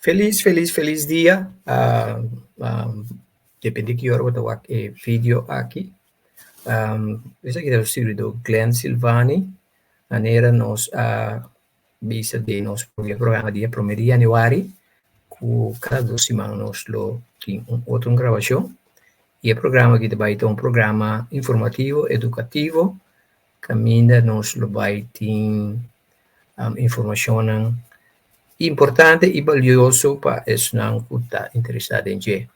Felis felis felis dia depende ki ora bo ta wak e video aki esaki ta sirbidor Glenn Silvani manera nos a bisa den nos prome programa dia prome di januari ku kada dos siman nos lo tin un otro grabashon i e programa aki ta bai ta un programa informativo edukativo kaminda nos lo bai tin informashonnan importante i balioso pa esnan ku ta interesá den dje.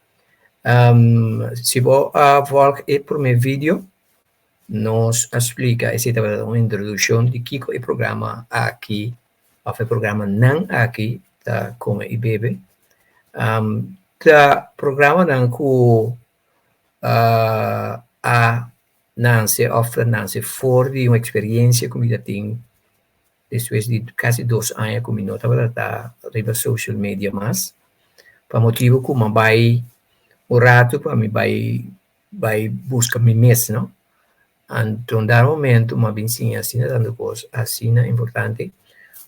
Si bo a vòlg e promé video, nos a splika esei tabata un introdukshon di kiko e programa aki òf e programanan aki ta kome i bebe. Ta programanan ku a nanse òf ta nanse for di un eksperensia ku mi ta tin despues di kasi dos aña ku mi no tabata ta riba social media mas, pa motibu ku mi a bai un ratu pa mi bai bai buska mi mes no. Anto un dado momento mi a bin siña asina tantu kos asina importante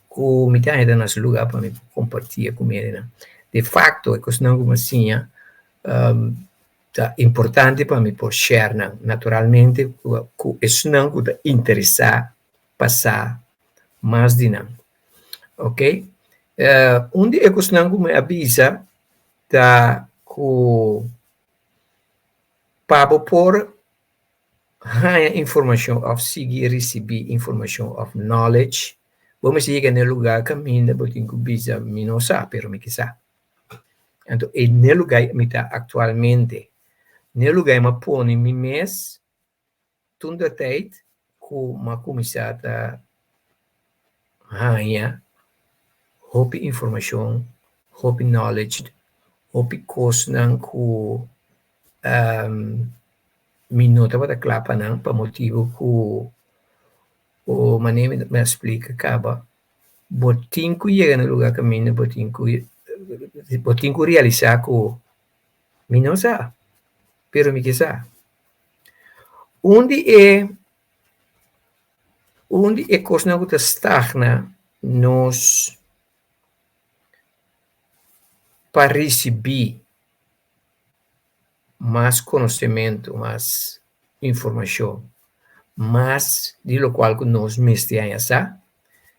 ku mi ta haña na su luga pa mi kompartí e ku mi hendenan. De fakto e kosnan ku mi a siña ta importante pa mi por share nan, naturalmente ku esnan ku ta interesá pa sa mas di nan. Ok, un di e kosnan ku mi a bisa ta ku pa bo por haña informashon òf sigui risibí informashon òf knowledge, bo mester yega na e lugá kaminda bo tin ku bisa mi no sa pero mi ke sa. Anto e n'e lugá mi ta aktualmente, n'e lugá mi a pone mi mes Toen de tijd ku m'a kuminsá ta haña hopi informashon, hopi knowledge, hopi kosnan ku mi no tabata kla pa nan pa motibu ku manera mi a splika kaba bo tin ku yega na lugá kaminda bo tin ku bo tin ku realisá ku mi no sa pero mi ke sa. Un di e un di e kosnan ku ta stagna nos pa risibí mas konosementu, mas informashon, mas di lokual ku nos mester haña sa,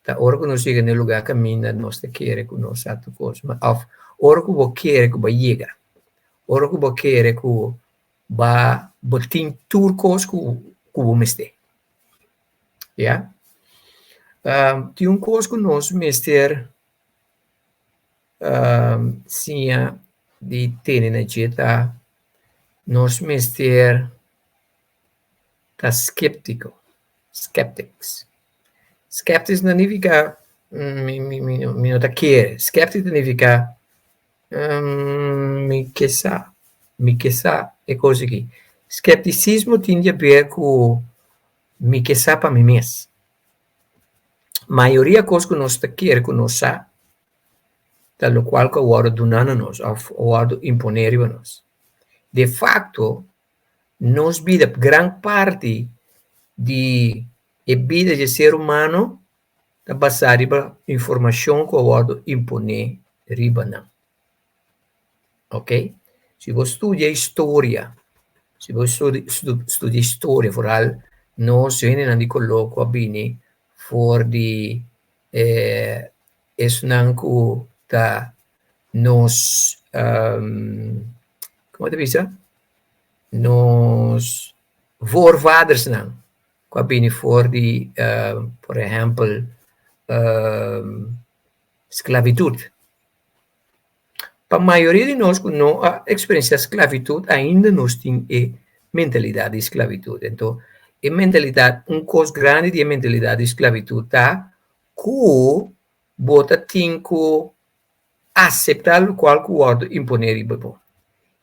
ta ora ku nos yega na e lugá kaminda nos ta kere ku nos sa tur kos, òf ora ku bo kere ku bo a yega, ora ku bo kere ku Ba bo tin tur kos ku ku bo mester. Ya. Tin un kos ku nos mester siña di tene na dje ta nos mester ta skeptiko, skeptics. Skeptics no nifiká mi mi mi no ta kere, skeptic ta nifiká Mi ke sa, mi ke sa e kos aki. Skeptisismo tin di haber ku mi ke sa pa mi mes. Mayoria kos ku nos ta kere ku nos sa ta lokual ku a wòrdu duná na nos òf a wòrdu imponé riba nos. De fakto, nos bida, gran parti di e bida di e ser humano ta basá riba informashon ku a wòrdu imponé riba nan. Ok? Si bo studia historia, si bo studia historia, vooral nos hendenan di koló ku a bini for di eh, esnan ku ta nos, komo ta bisa? Nos voorvadersnan ku a bini for di, por ehèmpel, sklavitut. Pa mayoria di nos ku no a eksperensiá sklavitut, ainda nos tin e mentalidat di sklavitut. Anto, e mentalidat, un kos grandi di e mentalidat di sklavitut ta ku bo ta tin ku aseptá lokual ku wòrdu imponé riba bo.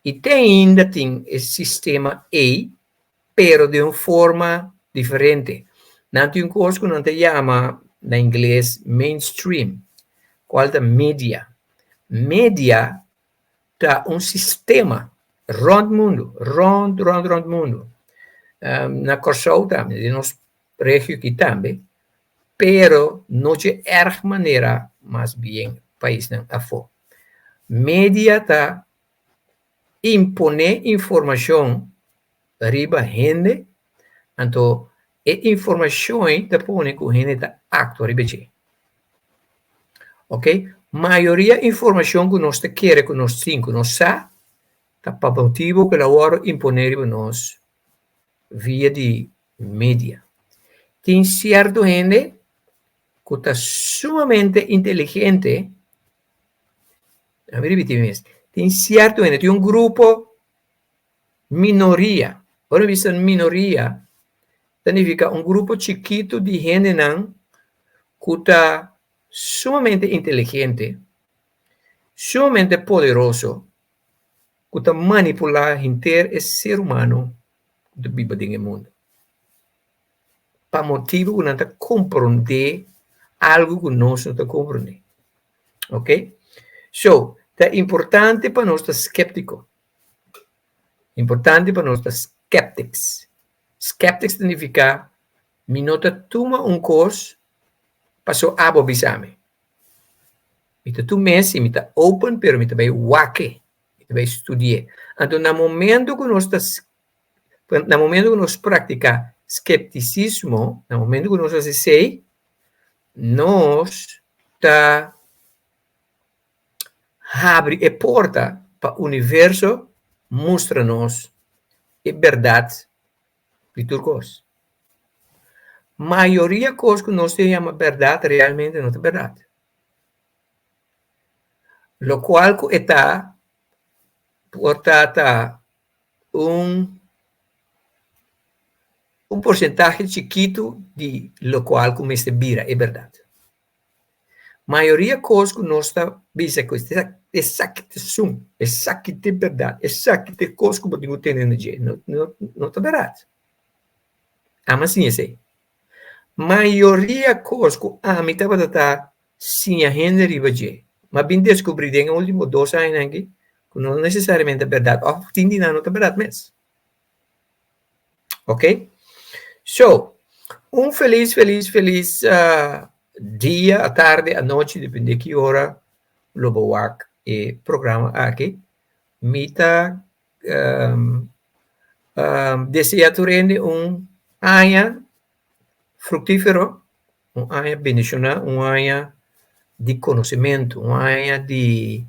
I te ainda tin e sistema ei, pero den un forma diferente. Nan tin un kos ku nan ta yama na ingles mainstream, kual ta media. Media ta un sistema rònt mundu, rònt, rònt, rònt mundu. Na Kòrsou tambe, den nos regio aki tambe, pero no dje erg manera mas bien paisnan afó. Media ta imponé informashon riba hende, anto e informashon ei ta pone ku hende ta aktua riba dje. Ok, mayoria informashon ku nos ta kere ku nos tin, ku nos sa, ta pa motibu ku el a wòrdu imponé riba nos via di media. Tin sierto hende ku ta sumamente inteligente, a mi ripití mi mes, tin sierto hende, tin un grupo minoria, ora mi bisa minoria, ta nifiká un grupo chikitu di hendenan ku ta sumamente inteligente, sumamente poderoso, ku ta manipulá henter e ser humano ku ta biba den e mundu. Pa motibu ku nan ta komprondé algu ku nos no ta komprondé. Ok? So, ta importante pa nos ta sképtiko. Importante pa nos ta skeptics. Skeptics ta nifiká mi no ta tuma un kos paso abo bisa mi. Mi ta tum'é si mi ta open pero mi ta bai wak-e, mi ta bai studi'é. Anto na momento ku nos ta na momento ku nos praktiká skeptisismo, na momento ku nos hasi esei, nos ta habri e porta pa universo mustra nos e bèrdat di tur kos. Mayoria kos ku nos ta yama bèrdat realmente no ta bèrdat. Lokual ku e ta por ta ta un un porsentahe chikitu di lokual ku mester bira e bèrdat. Mayoria kos ku nos ta bisa ku esaki ta esun, esaki ta e bèrdat, esaki ta e kos ku bo tin ku tene na dje, no no ta bèrdat. Ami a siña esei. Mayoria kos ku ami tabata ta siña hende riba dje, mi a bin deskubrí den e último dos añanan aki ku no nesesariamente ta bèrdat òf tin di nan no ta bèrdat mes. Ok? So, un felis, felis, felis uh, dia, atarde, anochi, depende ki ora lo bo wak e programa aki. Mi ta um, um, desea tur hende un aña fructífero, un aña bendiciona, un aña di conocimiento, un aña di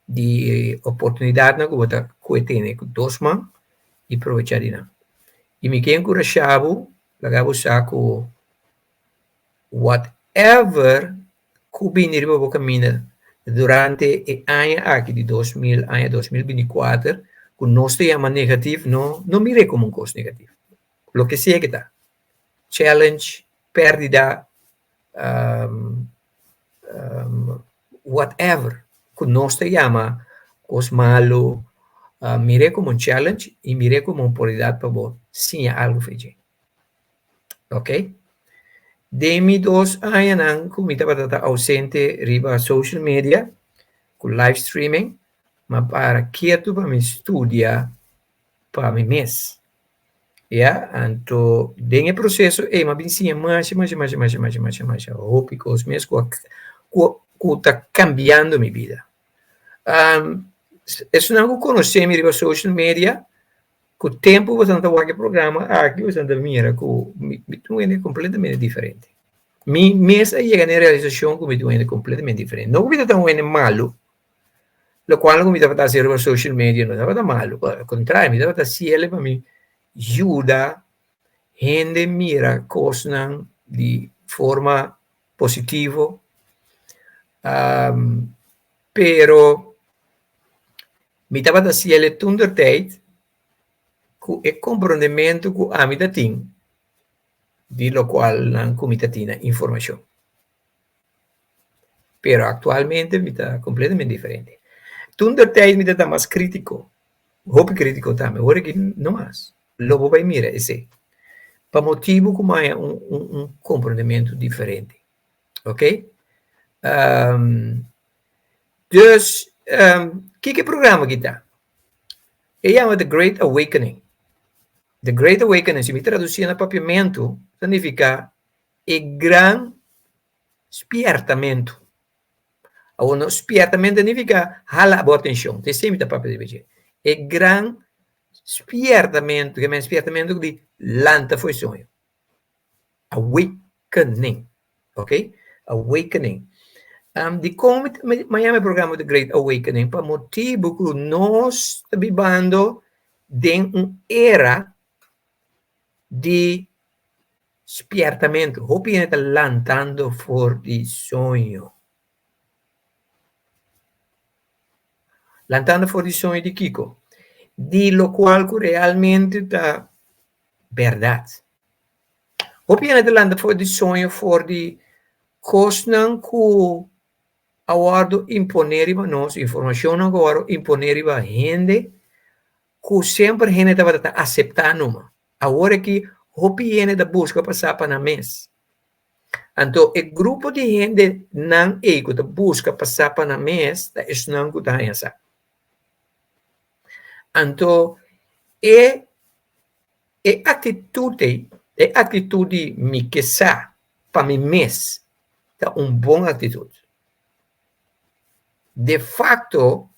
di oportunidatnan ku bo ta kue tene ku dos man i probechá di nan. I mi ke enkurashá bo, laga bo sa ku whatever ku bini riba bo kaminda durante e aña aki di 2000, aña 2024, ku nos ta yama negatif, no no mir'é komo un kos negatif. Loke sea ke ta, challenge, pèrdida, whatever ku nos ta yama kos malu, Mir'é komo un challenge i mir'é komo un oportunidat pa bo siña algu for dje. Ok? Den mi dos añanan ku mi tabata ta ausente riba social media ku live streaming, m'a para ketu pa mi studia pa mi mes. Ya, anto den e proseso ei m'a bin siña masha masha masha masha masha masha masha hopi kos mes ku a ku ku ta kambiando mi bida. Esnan ku konosé mi riba social media ku tempu boso ta wak e programa aki boso ta mira ku mi ta un hende kompletamente diferente. Mi mes a yega na e realisashon ku mi ta un hende kompletamente diferente. No ku mi ta un hende malu, lokual ku mi tabata hasi riba social media no tabata malu, al kontrario mi tabata hasiel pa mi yuda hende mira kosnan di forma positivo, pero mi tabata hasiel toentertijd ku e komprondementu ku ami ta tin di lokualnan ku mi ta tin na informashon. Pero aktualmente mi ta kompletamente diferente. Toentertijd mi ta ta mas kritiko, hopi kritiko tambe, awor aki no mas. Lo bo bai mira esei. Pa motibu ku mi haña un un un komprondementu diferente. Oké? Dus, kiko e programa aki ta? E yama The Great Awakening. The Great Awakening, si mi tradusié na papiamentu, ta nifiká e gran spièrtamentu. Awor no spièrtamentu ta nifiká hala bo atenshon, ta esei mi ta papia riba dje. E gran spièrtamentu, ke men spièrtamentu di lanta for e soño. Awakening, ok, awakening. Dikon mi mi yama e programa The Great Awakening? Pa motibu ku nos ta bibando den un era di spièrtamentu. Hopi hende ta lantando for di soño. Lantando for di soño di kiko? Di lokual ku realmente ta bèrdat. Hopi hende ta lanta for di soño for di kosnan ku a wòrdu imponé riba nos, informashonnan ku a wòrdu imponé riba hende ku semper hende tabata ta aseptá numa. Awor aki hopi hende ta buska pa sa pa nan mes. Anto e grupo di hendenan ei ku ta buska pa sa pa nan mes ta esnan ku ta haña sa. Anto e e aktitut ei, e aktitut di mi ke sa pa mi mes ta un bon aktitut. De fakto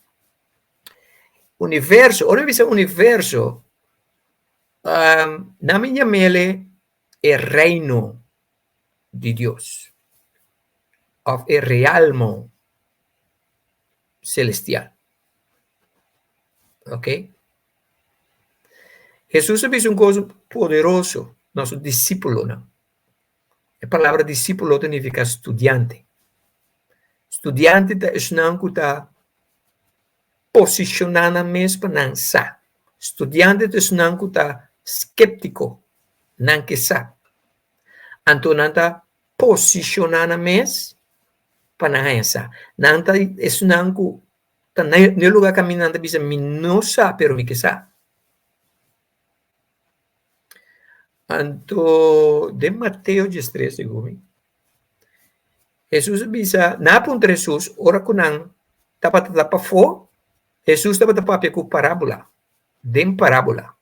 universo, ora mi bisa universo nan mi yam'el e reino di Dios òf e realmo selestial. Ok. Hesus a bisa un kos poderoso na su disípulonan. E palabra disípulo ta nifiká studiante. Studiante ta esnan ku ta posishoná nan mes pa nan sa. Studiante ta esnan ku ta sképtiko, nan ke sa. Anto nan ta posishoná nan mes pa nan haña sa. Nan ta esnan ku ta na e lugá kaminda nan ta bisa mi no sa pero mi ke sa. Anto den Mateo diestres segun mi, Hesus a bisa, nan a puntra Hesus ora ku nan tabata ta pafó, Hesus tabata papia ku parábola, den parábola.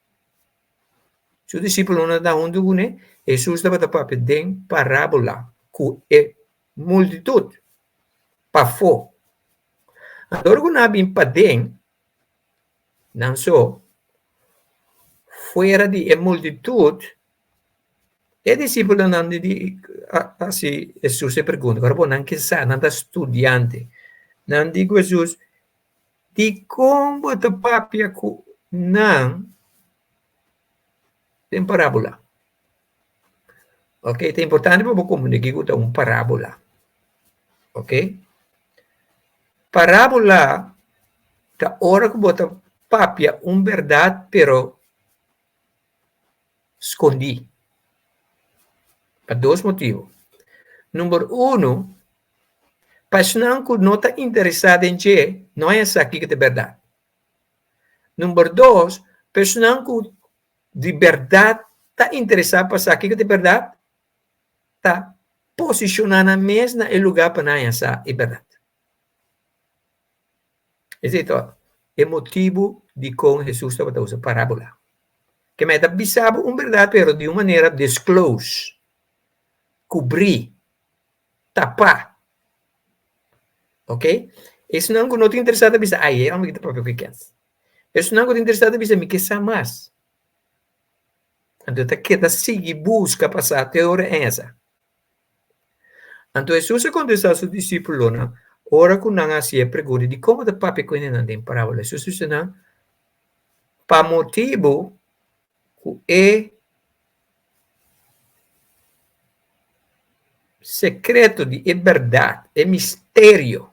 Su disípulonan ta huntu kuné, Hesus tabata papia den parábola ku e multitut pafó. Anto ora ku nan a bin paden, Nan so, fuera di e multitut, e disipelnan di di a hasi Hesus e pregunta, ora bo nan ke sa, nan ta studiante. Nan di ku Hesus, Dikon bo ta papia ku nan den parábola? Ok, ta importante pa bo komprende kiko ta un parábola. Ok, parábola ta ora ku bo ta papia un bèrdat pero skondí. Pa dos motibu. Number uno, pa esnan ku no ta interesá den dje, no a sa kiko ta bèrdat. Number dos, personanan ku di bèrdat ta interesá pa sa kiko ta e bèrdat, ta posishoná nan mes na e lugá pa nan haña sa e bèrdat. Esei ta e motibu dikon Hesus tabata usa parábola. Ke men ta bisa bo un bèrdat pero di un manera disclose, kubrí, tapá. Ok? Esnan ku no ta interesá ta bisa, ai, e hòmber aki ta papia ku e kens. Esnan ku ta interesá ta bisa, mi ke sa mas. Anto ta keda sigui buska pa sa te ora e sa. Anto Hesus a kontestá su disípulonan ora ku nan a hasi e pregunta di komo ta papia ku hendenan den parábola. Hesus a bisa nan, Pa motibu ku e sekreto di e bèrdat, e misterio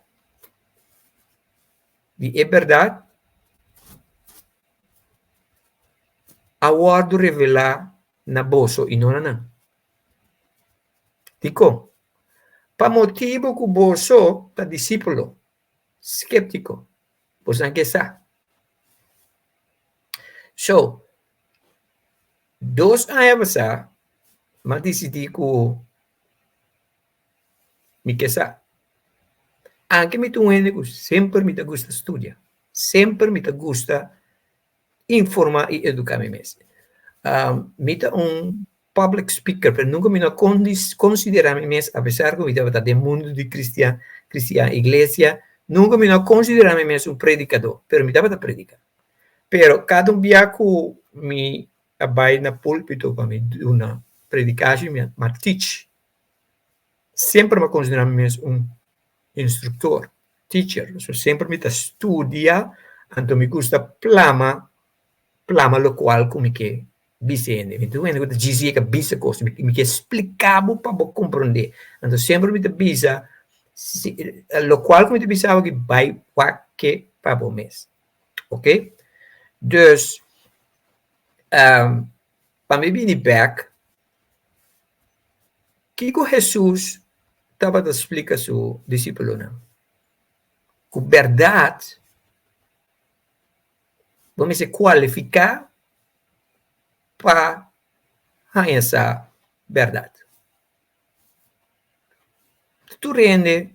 di e bèrdat a wòrdu revelá na boso i no na nan. Dikon? Pa motibu ku boso ta disípulo sképtiko, boso nan ke sa. So, dos aña pasá mi a disidí ku mi ke sa. Anke mi ta un hende ku semper mi ta gusta studia, semper mi ta gusta informá i eduká mi mes. Mi ta un public speaker, pero nunka mi no a konsiderá mi mes, apesar ku mi tabata den mundu di kristian, kristian, iglesia, nunka mi no a konsiderá mi mes un predikadó, pero mi tabata prediká. Pero kada un bia ku mi a bai na púlpito pa mi duna predikashi, mi a teach. Semper mi a konsiderá mi mes un instruktor, teacher. So semper mi ta studia, anto mi gusta plama, plama lokual ku mi ke bisa hende. Mi ta un hende ku ta djis yega bisa kos, mi ke splika bo pa bo komprondé. Anto semper mi ta bisa, si lokual ku mi ta bisa bo aki bai wak ke pa bo mes. Oké? Dus, pa mi bini bèk, kiko Hesus tabata splika su disípulonan? Ku bèrdat bo mester kualifiká pa haña sa bèrdat. Tur hende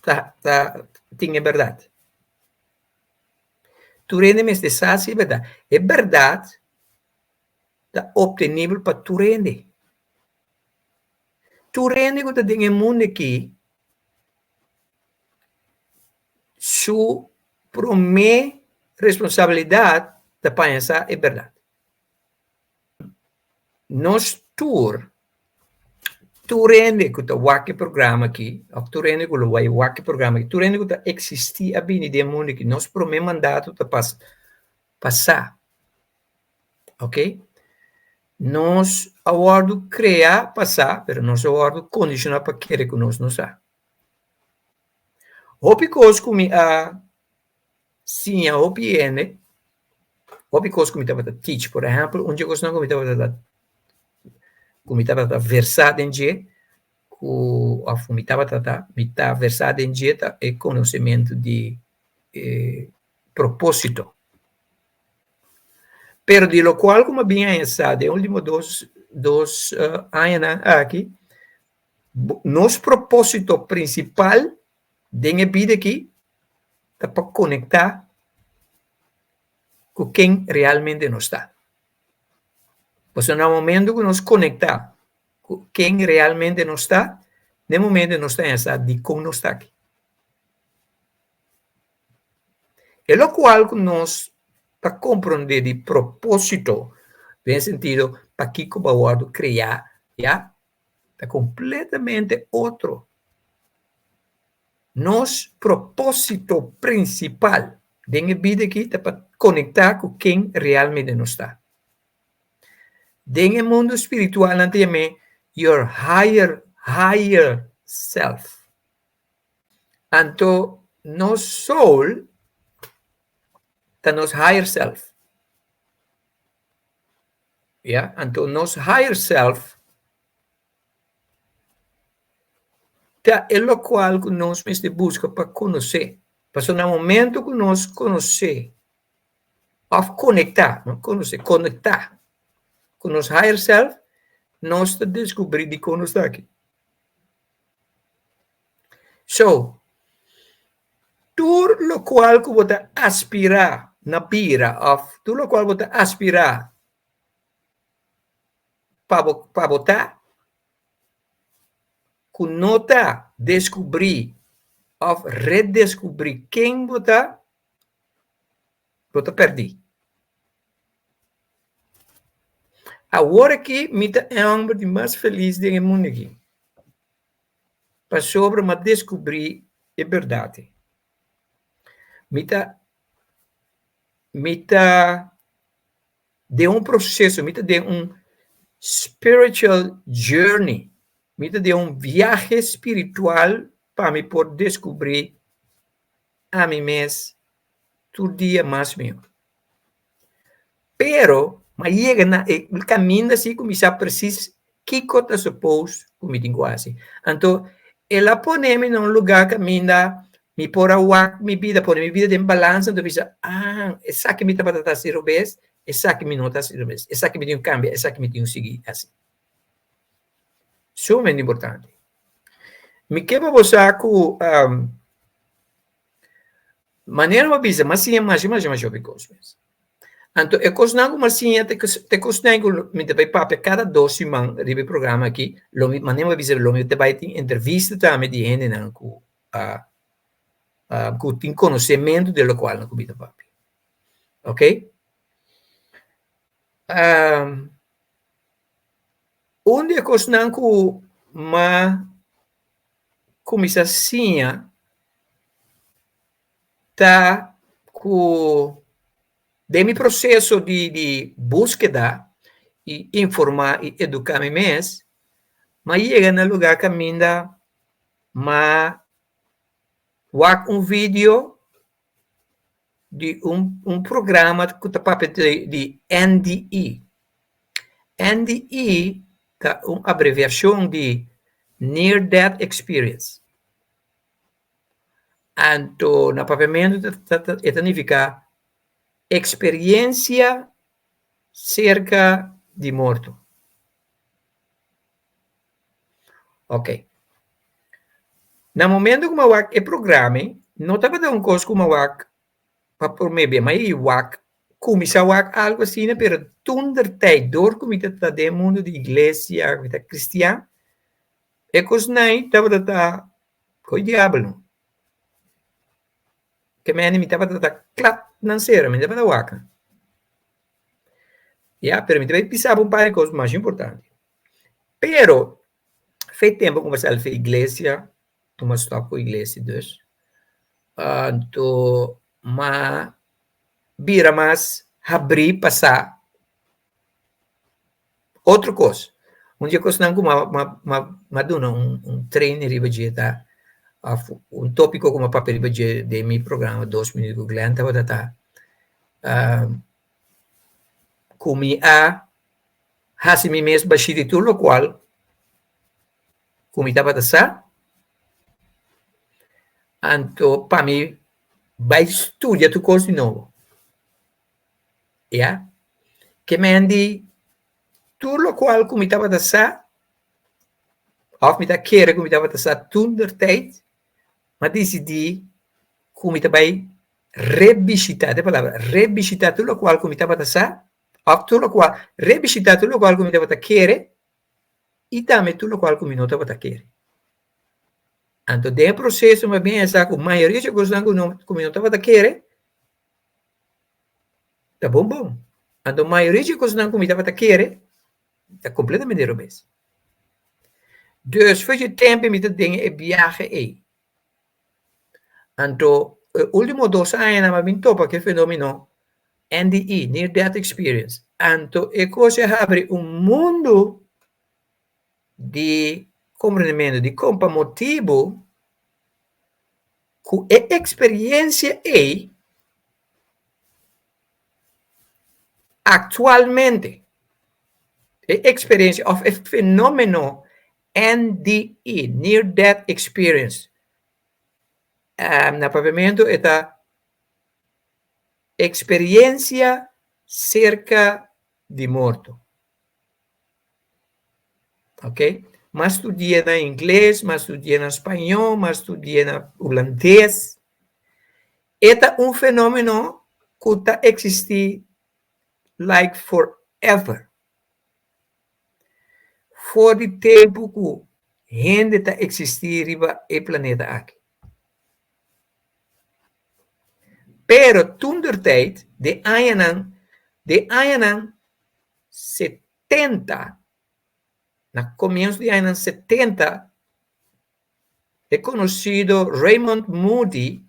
ta ta tin e bèrdat. Tur hende mester sa si e bèrdat. E bèrdat ta optenibel pa tur hende. Tur hende ku ta den e mundu aki su promé responsabilidat ta paña sa e bèrdat. Nos tur, tur hende ku ta wak e programa aki, òf tur hende ku lo bai wak e programa aki, tur hende ku ta eksistí a bini den e mundu aki, nos promé mandato ta pas pa sa. Ok? Nos a wòrdu kreá pa sa, pero nos a wòrdu kondishoná pa kere ku nos no sa. Hopi kos ku mi a siña hopi hende, hopi kos ku mi tabata teach, por ehèmpel, un dje kosnan ku mi tabata ta, ku mi tabata versá den dje, ku òf ku mi tabata ta, mi ta versá den dje ta e konosementu di e propósito. Pero di lokual ku mi a bin haña sa den último dos dos añanan aki, nos propósito prinsipal den e bida aki ta pa konektá ku ken realmente nos ta. Pasobra na momento ku nos konektá ku ken realmente nos ta, na e momento nos ta haña sa dikon nos ta aki. E lokual ku nos ta komprondé di propósito den e sentido pakiko bo a wòrdu kreá ya ta kompletamente otro. Nos propósito prinsipal den e bida aki ta pa konektá ku ken realmente nos ta. Den e mundu spiritual nan ta yam'é your higher higher self. Anto nos soul ta nos higher self. Ya, anto nos higher self ta e lokual ku nos mester buska pa konosé. Pasobra na momento ku nos konosé. Òf konektá, no konosé, konektá ku nos higher self, nos ta deskubrí dikon nos ta aki. So, tur lokual ku bo ta aspirá na bira òf tur lokual bo ta aspirá pa bo pa bo ta, ku no ta deskubrí òf redeskubrí ken bo ta, Bo ta pèrdí. Awor aki mi ta e hòmber di mas felis den e mundu aki, pasobra mi a deskubrí e bèrdat. Mi ta mi ta den un proseso, mi ta den un spiritual journey, mi ta den un viahe spiritual pa mi por deskubrí ami mes tur dia mas mihó. Pero m'a yega na e kaminda si ku mi sa presis kiko ta suppose ku mi tin ku hasi. Anto el a pone mi na un lugá kaminda mi por a wak mi bida, pone mi bida den balansa, anto bisa, ah, esaki mi tabata ta hasi robes, esaki mi no ta hasi robes, esaki mi tin ku kambia, esaki mi tin ku sigui hasi. Sumamente importante. Mi ke pa bo sa ku manera bo bisa m'a siña masha masha masha hopi kos mes. Anto e kosnan ku m'a siña ta e kosnan ku mi ta bai papia kada dos siman riba e programa aki, lo mi manera bo bisa lo mi ta bai tin entrevista tambe di hendenan ku a ku tin konosementu di lokual ku mi ta papia. Oke. Un di e kosnan ku m'a kuminsá siña ta ku den mi proseso di di búskeda i informá i eduká mi mes, m'a yega na lugá kaminda m'a wak un video di un un programa ku ta papia di di NDE. NDE ta un abreviashon di Near Death Experience. Anto na papiamentu ta ta e ta nifiká eksperiensia serka di morto. Ok. Na momento ku mi a wak e programa ei, no tabata un kos ku mi a wak pa promé bia, mi a i wak, kuminsá wak algu asina, pero toentertijd dor ku mi ta ta den e mundu di iglesia, mi ta kristian, e kosnan ei tabata ta koe diabel no. Ke mende mi tabata ta klap nan sera, mi no tabata wak nan. Ya, pero mi ta bai bisa bo un par di kos mas importante. Pero, fe tempo ku mi a sali for iglesia, mi a stòp ku iglesia dus, anto m'a bira mas habrí pa sa otro kos. Un di e kosnan ku m'a duna un training riba dje ta, òf un tópiko ku m'a papia riba dje den mi programa Dos Minuut ku Glenn tabata ta, ku mi a hasi mi mes bashí di tur lokual ku mi tabata sa, anto pa mi bai studia tur kos di nobo. Ya. Ke men di tur lokual ku mi tabata sa, òf mi ta kere ku mi tabata sa toentertijd, mi a disidí ku mi ta bai rebishitá, e palabra, rebishitá tur lokual ku mi tabata sa, òf tur lokual, rebishitá tur lokual ku mi tabata kere i tambe tur lokual ku mi no tabata kere. Anto den e proseso mi a bin hesa ku mayoria di e kosnan ku no ku mi no tabata kere ta bon bon. Anto mayoria di e kosnan ku mi tabata kere ta kompletamente robes. Dus for dje tempu mi ta den e biahe ei. Anto e ultimo dos añanan mi a bin topa ku e fenomeno NDE, Near Death Experience. Anto e kos a habri un mundu di komprendementu dikon pa motibu ku e eksperiensia ei aktualmente e eksperensia òf e fenomeno NDE, Near Death Experience, na papiamentu e ta. Experiencia cerca di morto. Ok? M'a studia na ingles, m'a studia na spañó, m'a studia na hulandes. E ta un fenómeno ku ta eksistí like forever. For di tempu ku hende ta eksistí riba e planeta aki. Pero toentertijd, den añanan, den añanan 70, na komienso di añanan 70, e konosido Raymond Moody,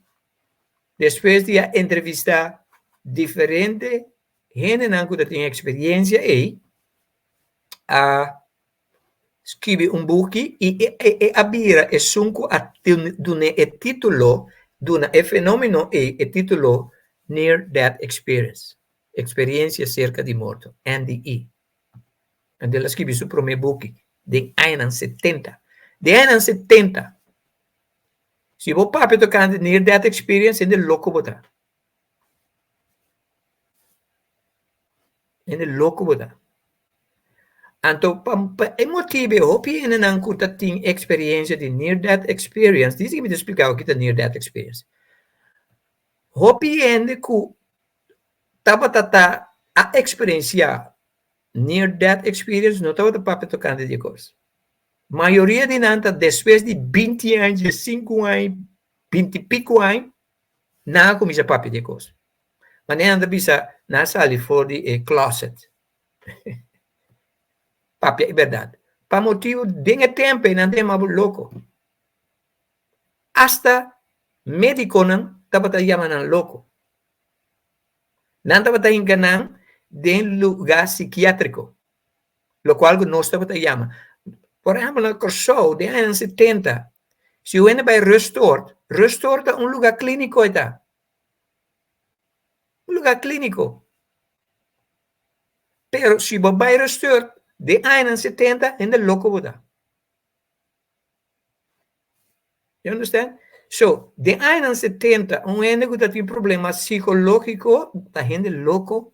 despues di a entrevistá diferente hendenan ku ta tin eksperiencia ei, a skibi un buki i e a bira esun ku a dun'é e título, duna e fenómeno ei e título Near Death Experience, Eksperiencia Serka di Morto, NDE. Anto el a skibi su promé buki den añanan setenta. Den añanan setenta! Si bo papia tokante Near Death Experience, hende loko bo ta. Hende loko bo ta. Anto pa pa e motibu e hopi hendenan ku ta tin eksperiencia di near death experience, dice ku mi ta splika bo kita near death experience. Hopi hende ku tabata ta a eksperensia near death experience no tabata papia tokante di e kos. Mayoria di nan ta despues di binti aña, diesinku aña, binti piku aña, Nan a kuminsá papia di e kos. Manera nan ta bisa, nan a sali for di e closet. Papia e bèrdat. Pa motibu den e tempu ei nan ta yama bo loko. Asta médikonan tabata yama nan loko. Nan tabata hinka nan den lugá sikiátriko, lokual ku nos tabata yama. Por ehèmpel na Kòrsou den añanan setenta, si un hende bai Rustoord, Rustoord ta un lugá klíniko e ta. Un lugá klíniko. Pero si bo bai Rustoord den añanan setenta, hende loko bo ta. You understand? So, den añanan setenta, un hende ku ta tin problema sikológiko ta hende loko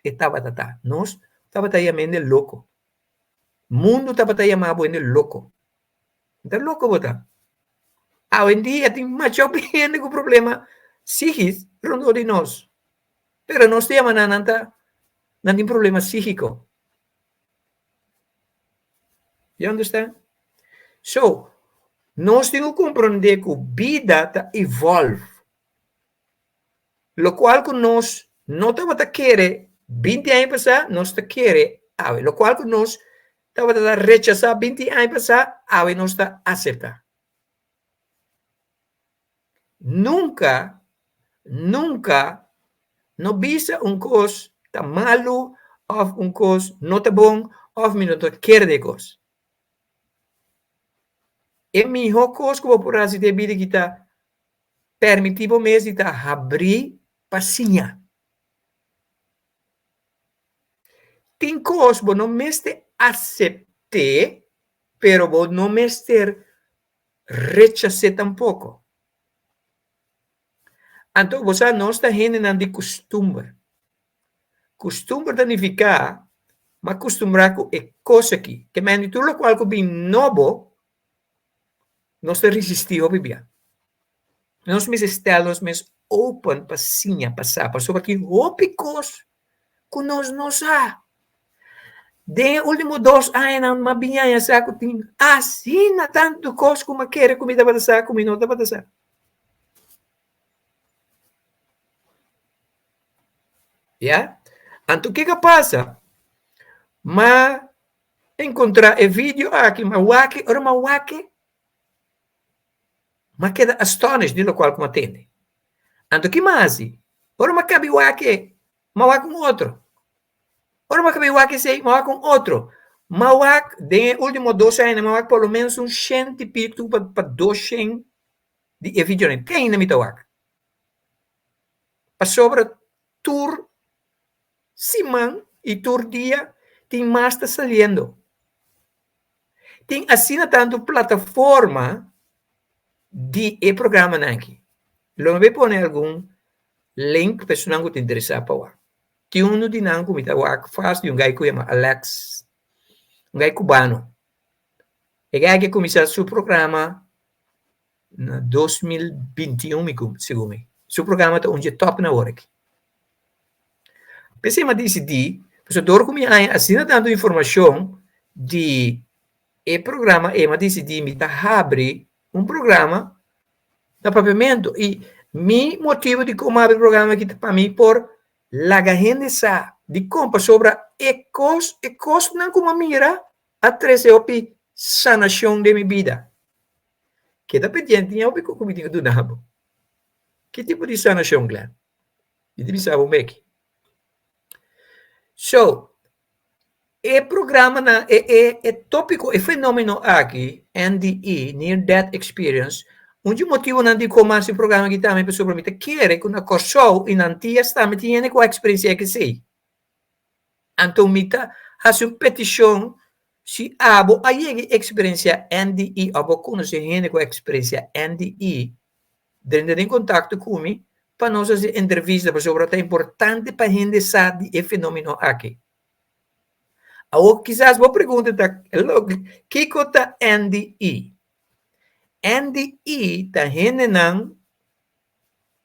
e tabata ta. Nos tabata yama hende loko. Mundu tabata yama bo hende loko. Ta loko bo ta. Awendia tin masha hopi hende ku problema psíkis rondó di nos. Pero nos ta yama nan, nan ta, nan tin problema psíkiko. You understand? So, nos tin ku komprondé ku bida ta evolve. Lokual ku nos no tabata kere binti aña pasá, nos ta kere awe. Lokual ku nos tabata ta rechasá binti aña pasá, awe nos ta aseptá. Nunka, nunka no bisa un kos ta malu òf un kos no ta bon òf mi no ta kere di e kos. E mihó kos ku bo por hasi den e bida aki ta permití bo mes di ta habrí pa siña. Tin kos bo no mester asept'é, pero bo no mester rechas'é tampoko. Anto bo sa nos ta hendenan di kustumber. Kustumber ta nifiká m'a kustumbrá ku e kos aki. Ke men di tur lokual ku bin nobo, nos ta risistí hopi bia. Nos mester stel nos mes open pa siña, pa sa, pasobra tin hopi kos ku nos no sa. Den e último dos añanan m'a bin haña sa ku tin asina tantu kos ku m'a kere ku mi tabata sa ku mi no tabata sa. Ya? Anto kiko a pasa? M'a enkontrá e video aki, m'a wak e, ora m'a wak e, m'a keda astonished di lokual ku m'a tende. Anto ki m'a hasi? Ora m'a kabi wak e, m'a wak un otro. Ora m'a kabi wak esei, m'a wak un otro. M'a wak den e último dos añanan, m'a wak por lo menos un shenti pitu pa doshen di e videonan. Te ainda mi ta wak. Pasobra tur siman i tur dia tin mas ta saliendo. Tin asina tantu plataforma di e programanan aki. Lo mi bay pone algun. link pa esunnan ku ta interesá pa wak. Tin unu di nan ku mi ta wak fas di un gai ku yama Alex, un gai kubano. E gai aki a kuminsá su programa na 2021 mi ku segun mi. Su programa ta un dje top na ora aki. P'esei mi a disidí, pasobra dor ku mi haña asina tantu informashon di e programa ei, mi a disidí mi ta habri un programa na papiamentu. I mi motibu di kon mi habri e programa aki ta pa mi por laga hende sa dikon, pasobra e kos e kosnan ku mi a mira a trese hopi sanashon den mi bida. Keda pendiente tin hopi ku mi tin ku duna bo. Ki tipo di sanashon, Glenn? Mi ta bisa bo meki. So, e programanan, e e e tópiko, e fenómeno aki, NDE, Near Death Experience, un di motibunan dikon mi a hasi e programa aki tambe pasobra mi ta kere ku na Kòrsou i na Antias tambe tin hende ku a eksperensiá esei. Anto mi ta hasi un petishon si abo a yega e eksperensiá NDE òf bo konosé hende ku a eksperensiá NDE, drenta den kontakto ku mi pa nos hasi entrevista pasobra ta importante pa hende sa di e fenomeno aki. Awor kisas bo pregunta ta, kiko ta NDE? NDE ta hendenan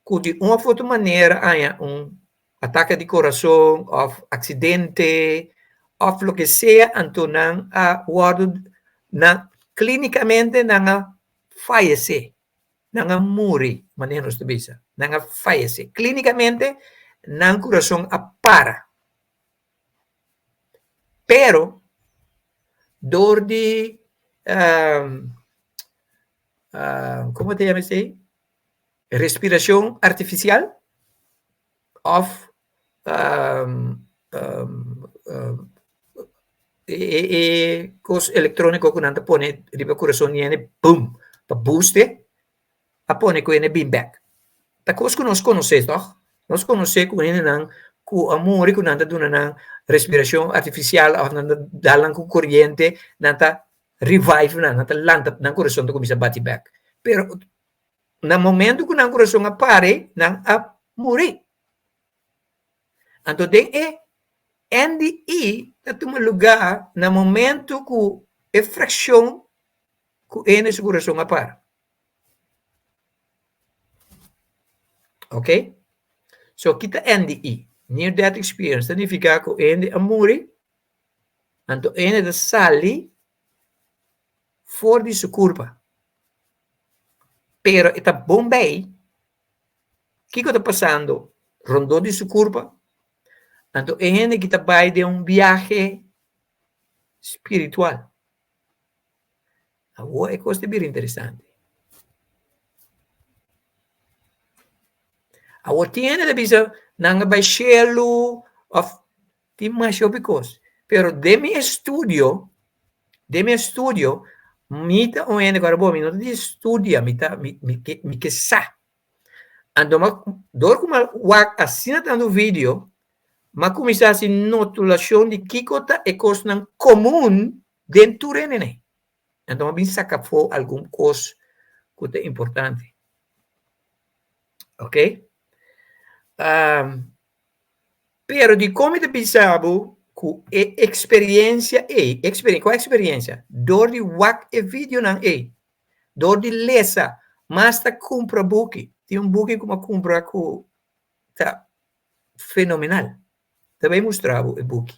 ku di un òf otro manera haña un atake di kurason òf aksidente òf loke sea anto nan a wòrdu nan klínikamente nan a fayesé, nan a muri manera nos ta bisa, nan a fayesé. Klínikamente nan kurason a para. Pero dor di komo ta yama esei? Respirashon artifisial òf e kos elektróniko ku nan ta pone riba kurason di hende bum pa boost e a pone ku hende bin bèk. Ta kos ku nos konosé tòg? Nos konosé ku hendenan ku a muri ku nan ta duna nan respirashon artifisial òf nan ta dal nan ku koriente nan ta revive nan, nan ta lanta nan kurason ta kuminsá bati bèk. Pero na momento ku nan kurason a pare nan a muri. Anto den e NDE ta tuma lugá na momento ku e frakshon ku hende su kurason a para. Ok? So ki ta NDE? Near Death Experience ta nifiká ku hende a muri, anto hende ta sali for di su kurpa. Pero e ta bon bei Kiko ta pasando rondó di su kurpa? Anto e hende ki ta bai den un biahe spiritual. Awor e kos ta bira interesante. Awor tin hende ta bisa nan a bai shelu òf tin masha hopi kos. Pero den mi estudio, den mi estudio, mi ta un hende ku ora bo mi no ta di studia, mi ta mi mi ke mi ke sa. Anto mi a dor ku mi a wak asina tantu video, mi a kuminsá hasi notulashon di kiko ta e kosnan komun den tur hendenan. Anto mi a bin saka afó algun kos ku ta importante. Oké. Pero dikon mi ta bisa bo ku e eksperensia ei, kua eksperensia? Dor di wak e videonan ei, dor di lesa, mas ta kumpra buki. Tin un buki ku mi a kumpra ku ta fenomenal. Ta bai mustra bo e buki.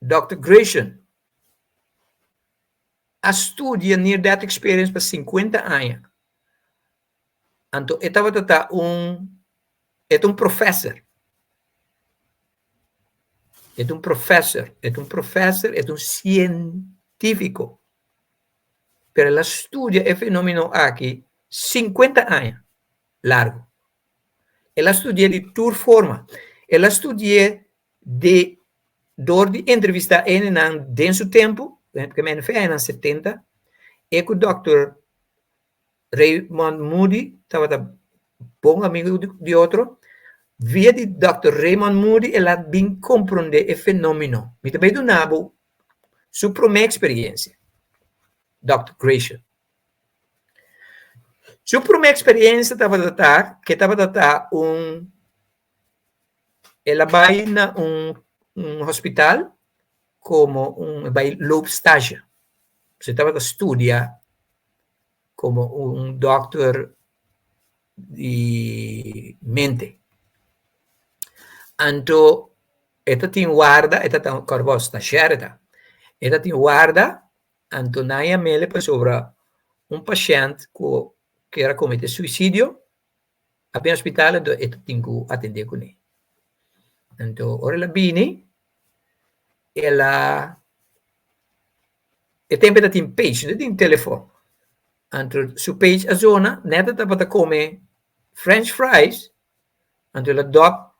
Dòkter Gresham a studia near death experience pa sinkuenta aña. Anto e tabata ta un, e ta un professor. E ta un professor, e ta un professor, e ta un científico. Pero el a studia e fenomeno aki 50 aña largo. El a studi'é di tur forma. El a studi'é di dor di entrevistá hendenan den su tempu, porque men fe añanan 70, e ku Dòkter Raymond Moody tabata bon amigu di otro. Via di Dòkter Raymond Moody el a bin komprondé e fenómeno. Mi ta bai duna bo su promé eksperensia, Dòkter Gresham. Su promé eksperensia tabata ta ke tabata ta un el a bai na un un hospital komo un bai loopstage. E tabata studia komo un dòkter di mente. Anto e ta tin warda, e ta ta kòrda bo stashèr e ta, e ta tin warda anto nan yam'el pasobra un pashènt ku kier a kometé suisidio a bin hospital anto e ta tin ku atendé kuné. Anto ora el a bini el a E tempu e ta tin page, no tin telefòn. Anto su page a zona, nèt e tabata kome french fries, anto el a dòp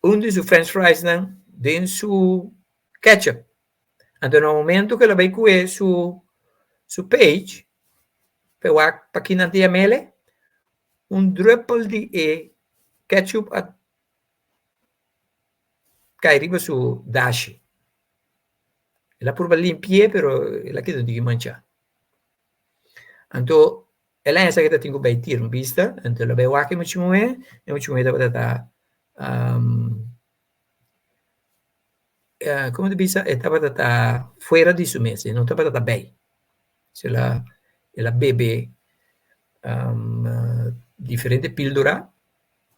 un di su french friesnan den su ketchup. Anto na momento ku el a bai ku'e su su page pa e wak pakinan ta yam'el, un drùpel di e ketchup a kai riba su dashi. El a purba limpi'é, pero el a keda un tiki manchá. Anto, el a hesa ke ta tin ku bai tira un bista, anto el a bai wak e mucha muhé, e mucha muhé tabata ta, komo ta bisa, e tabata ta fuera di su mes, e no tabata ta bei. So el a el a bebe diferente píldora,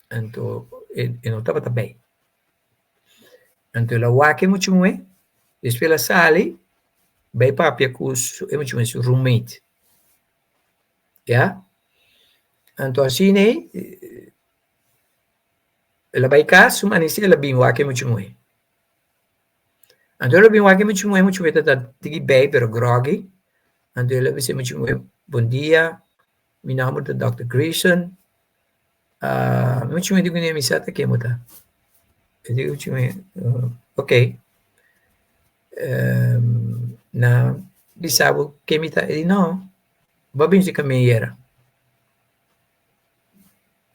anto e e no tabata bei. Anto el a wak e mucha muhé, despues el a sali bai papia ku su e mucha muhé su roommate, ya. Anto asina ei el a bai kas, su manisé el a bin wak e mucha muhé. Anto el a bin wak e mucha muhé, e mucha muhé tabata tiki bei pero grògi, anto el a bisa e mucha muhé, bon dia, mi nòmber ta dòkter Grayson, Mi muchu di kuné mi sa ta ken bo ta. E di muchu mi, ok. Na bisa bo ken mi ta? E di no, bo a bin si kaminda ayera.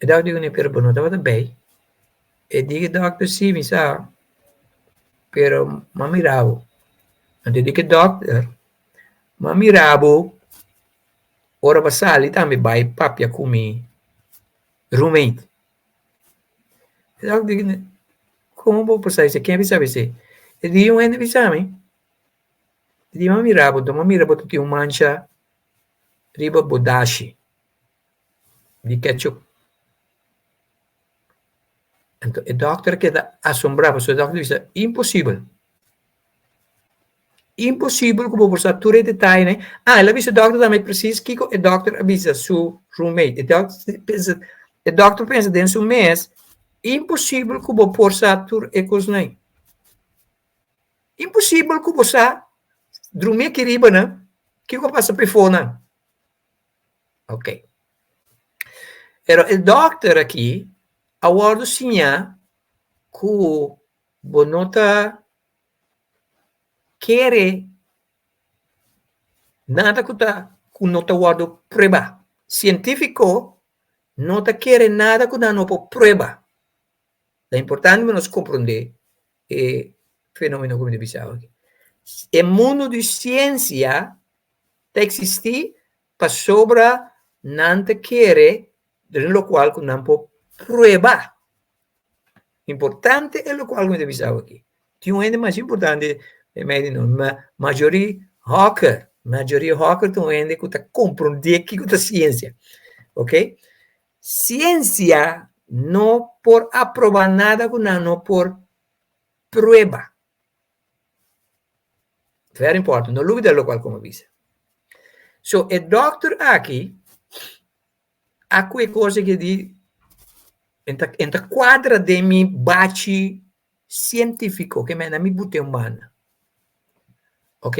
E dòkter di kuné, pero bo no tabata bei. E di e dòkter, si mi sa, pero mi a mira bo. Anto e di ku e dòkter, mi a mira bo. Ora bo sali tambe bai papia ku mi roommate. E dòkter di kuné, komo bo por sa esei? Ken a bisa bo esei? E di, un hende a bisa mi. E di, mi a mira bo, mi a mira bo ta tin un mancha riba bo dashi di ketchup. Anto e dòkter a keda asombrá pasobra e dòkter a bisa, imposibel. Imposibel ku bo por sa tur e detayenan. Ah, el a bisa e dòkter tambe presis kiko e dòkter a bisa su roommate. E dòkter pensa, e dòkter pensa den su mes, imposibel ku bo por sa tur e kosnan. Imposibel ku bo sa drumi aki riba nan, kiko a pasa pefó nan. Ok. Pero e dòkter aki a wòrdu siñá ku bo no ta kere nada ku ta ku no ta wòrdu pruebá. Sientífiko no ta kere nada ku nan no por prueba. Ta importante pa nos komprondé e fenómeno ku mi ta bisa awe. E mundu di siensia ta eksistí pasobra nan ta kere den lokual ku nan por prueba. Importante e lokual ku mi ta bisa awe aki. Tin un hende mas importante den medio di nos, ma Marjorie Hawker. Marjorie Hawker ta un hende ku ta komprondé kiko ta siensia. Ok? Siensia no por aprobá nada ku nan no por prueba. Very important, no lubida lokual ku mi a bisa. So e dòkter aki A ku e kos aki di en ta en ta kuadra den mi bachi sientífiko ke menda mi bute un banda. Ok?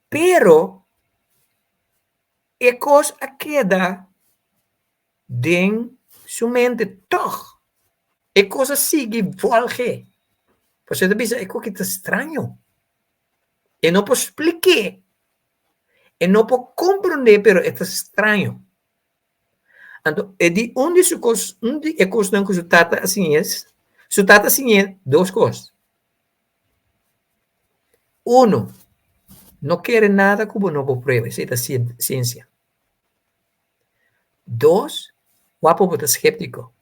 Pero e kos a keda den su mente tòg. E kos a sigui vòlg'e. Pasobra e ta bisa e kos aki ta straño. E no por splik'é. E no por komprondé, pero e ta straño. Anto, e di un di su kos, un di e kosnan ku su tata a siñ'é, su tata a siñ'é dos kos. Uno, no kere nada ku bo no por prueba, esei ta siensia. Dos, wapo bo ta sképtiko.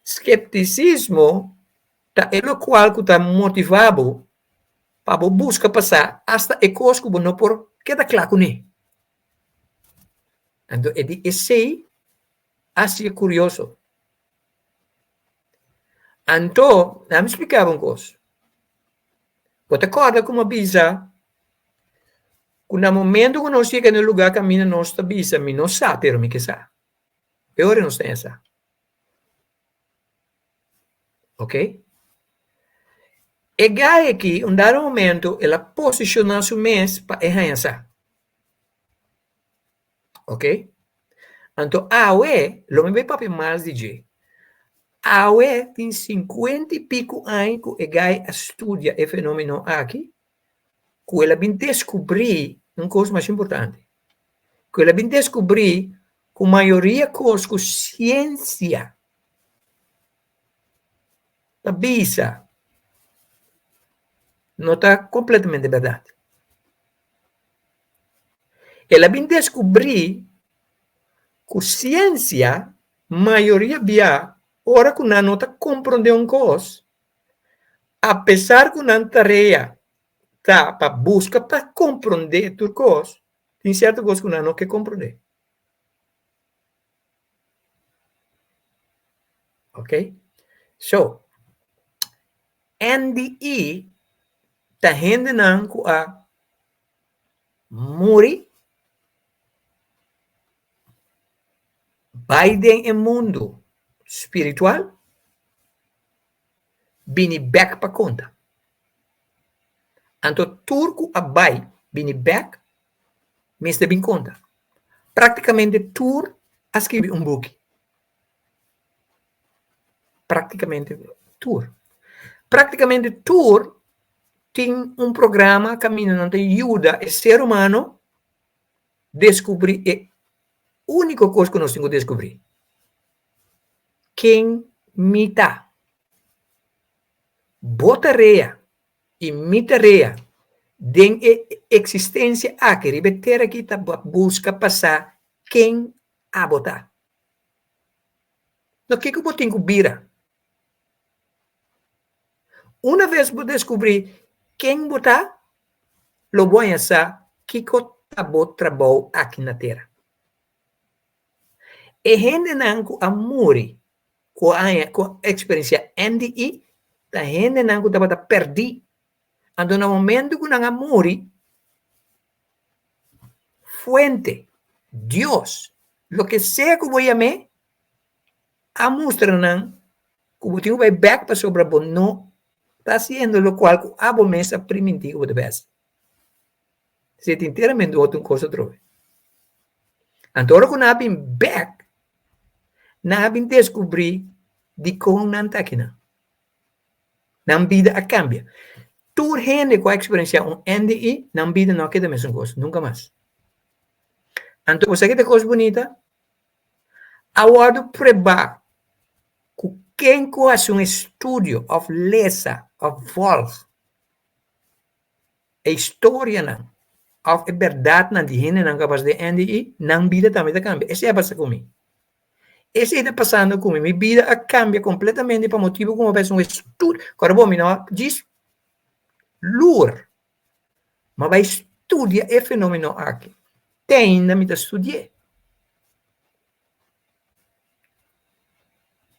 Skeptisismo ta e lokual ku ta motivá bo pa bo buska pasá asta e kos ku bo no por keda kla kuné. Anto e di esei hasié kurioso. Anto, laga mi splika bo un kos. Bo ta kòrda ku mi a bisa ku na momento ku nos yega na e lugá kaminda nos ta bisa mi no sa pero mi ke sa. E ora nos ta haña sa. Ok? E gai aki un dado momento el a posishoná su mes pa e haña sa. Ok? Anto awe, lo mi bai papia mas di dje. Awe tin sinkuenta i piku aña ku e gai a studia e fenomeno aki, ku el a bin deskubrí un kos masha importante. Ku el a bin deskubrí ku mayoria kos ku siensia ta bisa no ta kompletamente bèrdat. El a bin deskubrí ku siensia mayoria bia ora ku nan no ta komprondé un kos, apesar ku nan tarea ta pa buska pa komprondé tur kos, tin sierto kos ku nan no ke komprondé. Ok, so NDE ta hendenan ku a muri bai den e mundu spiritual bini bek pa konta. Anto tur ku a bai bini bek mester bin konta. Praktikamente tur a skibi un buki. Praktikamente tur. Praktikamente tur tin un programa kaminda nan ta yuda e ser humano deskubrí e úniko kos ku nos tin ku deskubrí, Ken mi ta? Bo tarea i mi tarea den e eksistensia aki riba e tera aki ta buska pa sa ken abo ta. No kiko bo tin ku bira. Una ves bo deskubrí ken bo ta, lo bo haña sa kiko ta bo trabou aki na tera. E hendenan ku a muri ku a haña ku a eksperensiá NDE ta hendenan ku tabata pèrdí. Anto na momentu ku nan a muri, fuente, Dios, loke sea ku bo yam'é, a mustra nan ku bo tin ku bai bèk pasobra bo no ta hasiendo lokual ku abo mes a primintí ku bo ta bai hasi. Si e tin enteramente otro un kos atrobe. Anto ora ku nan a bin bèk, nan a bin deskubrí dikon nan ta akinan. Nan bida a kambia. Tur hende ku a eksperensiá un NDI, nan bida no a keda mesun kos, nunka mas. Anto bo sa ki ta kos bunita? A wòrdu pruebá ku ken ku hasi un estudio òf lesa òf vòlg e historianan òf e bèrdatnan di hendenan ku a pasa den NDI, nan bida tambe ta kambia. Esei a pasa ku mi. Esei ta pasando ku mi. Mi bida a kambia kompletamente pa motibu ku mi a bai hasi un estudio. Kòrda bo, mi no a djis lur. Mi a bai studia e fenomeno aki. Te ainda mi ta studi'é.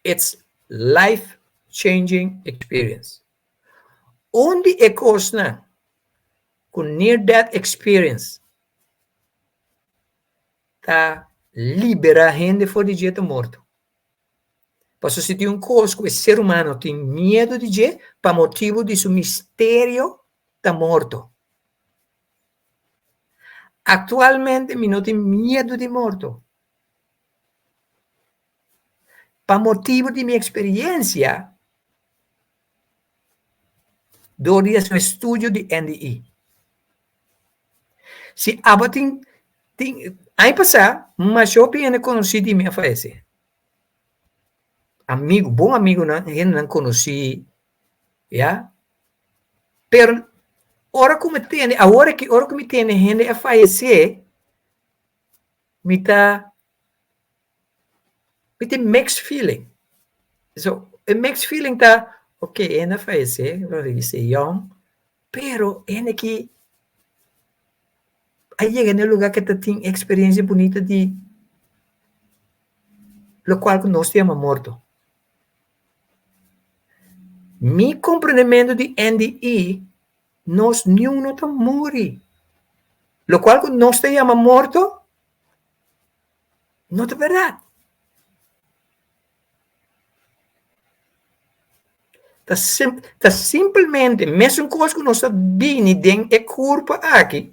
It's life changing experience. Un di e kosnan ku near death experience ta liberá hende for di dje ta morto. Pasobra si tin un kos ku e ser humano tin miedu di dje pa motibu di su misterio ta morto. Aktualmente mi no tin miedu di morto. Pa motibu di mi eksperensia dor di hasi un estudio di NDE. Si abo tin tin aña pasá masha hopi hende konosí di mi a fayesé. Amigu, bon amigunan, hendenan konosí, ya. Pero ora ku mi tende, awor aki ora ku mi tende hende a fayesé. Mi ta mi tin mixed feeling. So e mixed feeling ta ok hende a fayesé, fayesé yòn, pero hende ki a yega na e lugá ke ta tin eksperensia bunita di lokual ku nos ta yama morto. Mi komprendementu di NDE Nos niun no ta muri. Lokual ku nos ta yama morto no ta bèrdat. Ta sim ta simplemente mesun kos ku nos ta bini den e kurpa aki,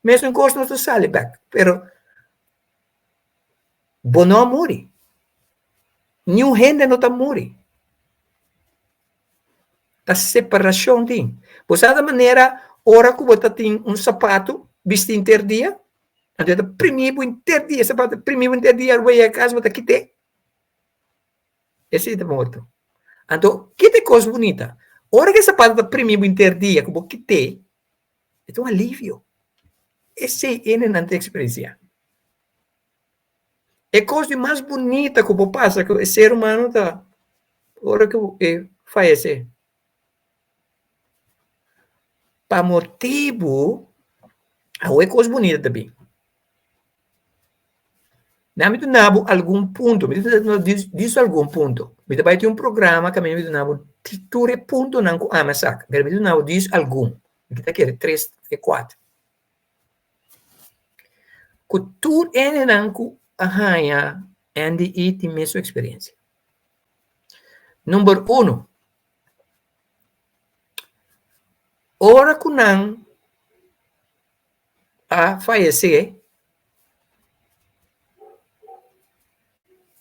mesun kos nos ta sali bèk, pero bo no a muri. Niun hende no ta muri. Ta separashon tin. Bo sa ta manera ora ku bo ta tin un sapatu bisti henter dia, anto e ta primi bo henter dia, e sapatu ta primi bo henter dia, ora bo yega kas bo ta kit'é. Esei ta morto. Anto kita e kos bunita? Ora ku e sapatu ta primi bo henter dia ku bo kit'é, e ta un alivio. Esei hende nan ta eksperensiá. E kos di mas bunita ku por pasa ku e ser humano ta ora ku e fayesé. Pa motibu awe e kos bunita ta bin. Na mi duna bo algun punto, mi ta duna bo algun punto. Mi ta bai tin un programa kaminda mi duna bo tur e puntonan ku ami a saka, pero mi ta duna bo dis algun. Mi ta kere tres te kuater. Ku tur hendenan ku a haña NDE tin mesun eksperensia. Number uno, ora ku nan a fayesé,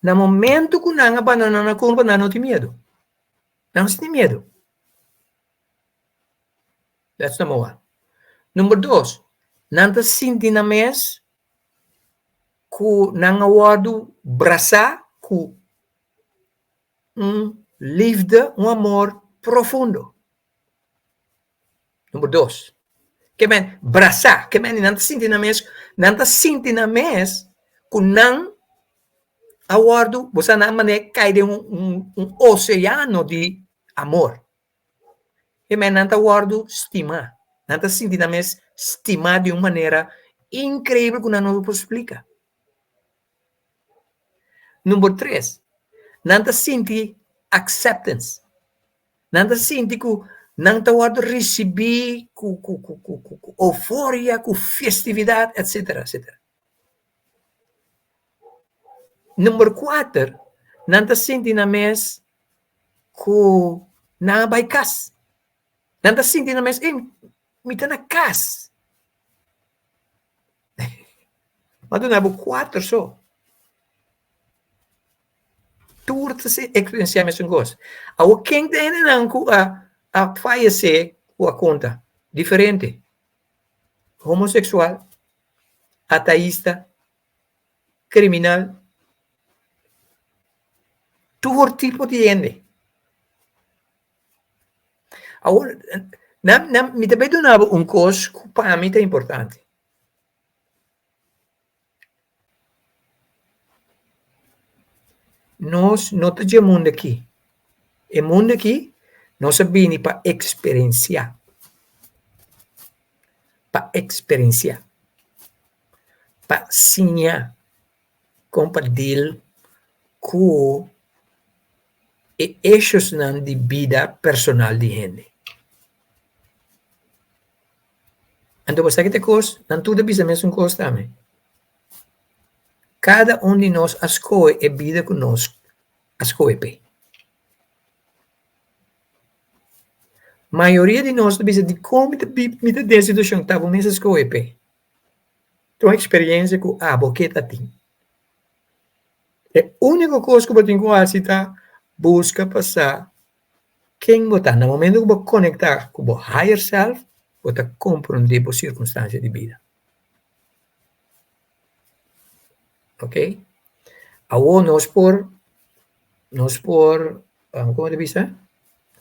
na momento ku nan a bandoná nan kurpa nan no tin miedu, nan no sinti miedu. That's number one. Number dos, nan ta sinti nan mes ku nan a wòrdu brasá ku un liefde, un amor profundo. Number dos, ke men brasá, ke men nan ta sinti nan mes, nan ta sinti nan mes ku nan a wòrdu, bo sa nan manera kai den un un oseano di amor. E men nan ta wòrdu stimá. Nan ta sinti nan mes stimá di un manera inkreibel ku nan no por splika. Number tres, nan ta sinti acceptance. Nan ta sinti ku nan ta wòrdu risibí ku ku ku ku ku euforia, ku festividat, etsetera, etsetera. Number kuater, nan ta sinti nan mes ku nan a bai kas. Nan ta sinti nan mes, ey, mi ta na kas. M'a duna bo kuater so. Tur ta eksperensiá mesun kos. Awor ken ta hendenan ku a a fayesé ku a konta? Diferente. Homoseksual, ateista, kriminal, tur tipo di hende. Awor, nan, nan, mi ta bai duna bo un kos ku pa mi ta importante. Nos no ta dje mundu aki. E mundu aki nos a bini pa eksperensiá. Pa eksperensiá. Pa siña kon pa deal ku e eshosnan di bida personal di hende. Anto bo sa ki ta e kos? Nan tur ta bisa mesun kos tambe. Kada un di nos a skohe e bida ku nos a skohe p'e. Mayoria di nos ta bisa dikon mi ta mi ta den e situashon ta bo mes a skohe p'e. Ta un eksperensia ku abo ke ta tin. E úniko kos ku bo tin ku hasi ta buska pa sa ken bo ta. Na momento ku bo konektá ku bo higher self, bo ta komprondé bo sirkunstansia di bida. Ok, awor nos por nos por komo ta bisa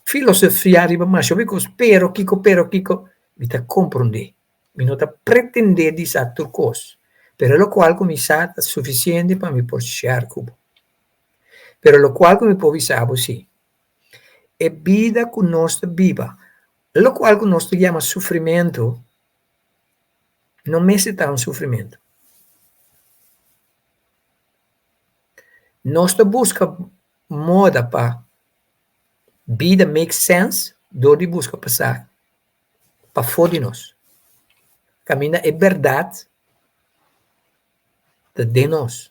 filosofia riba masha hopi kos pero kiko pero kiko mi ta komprondé. Mi no ta pretendé di sa tur kos. Pero lokual ku mi sa ta sufisiente pa mi por share ku bo. Pero lokual ku mi por bisa bo si, e bida ku nos ta biba, lokual ku nos ta yama sufrimentu, no mester ta un sufrimentu. Nos ta buska moda pa bida make sense dor di buska pa sa pafó di nos. Kaminda e bèrdat ta den nos.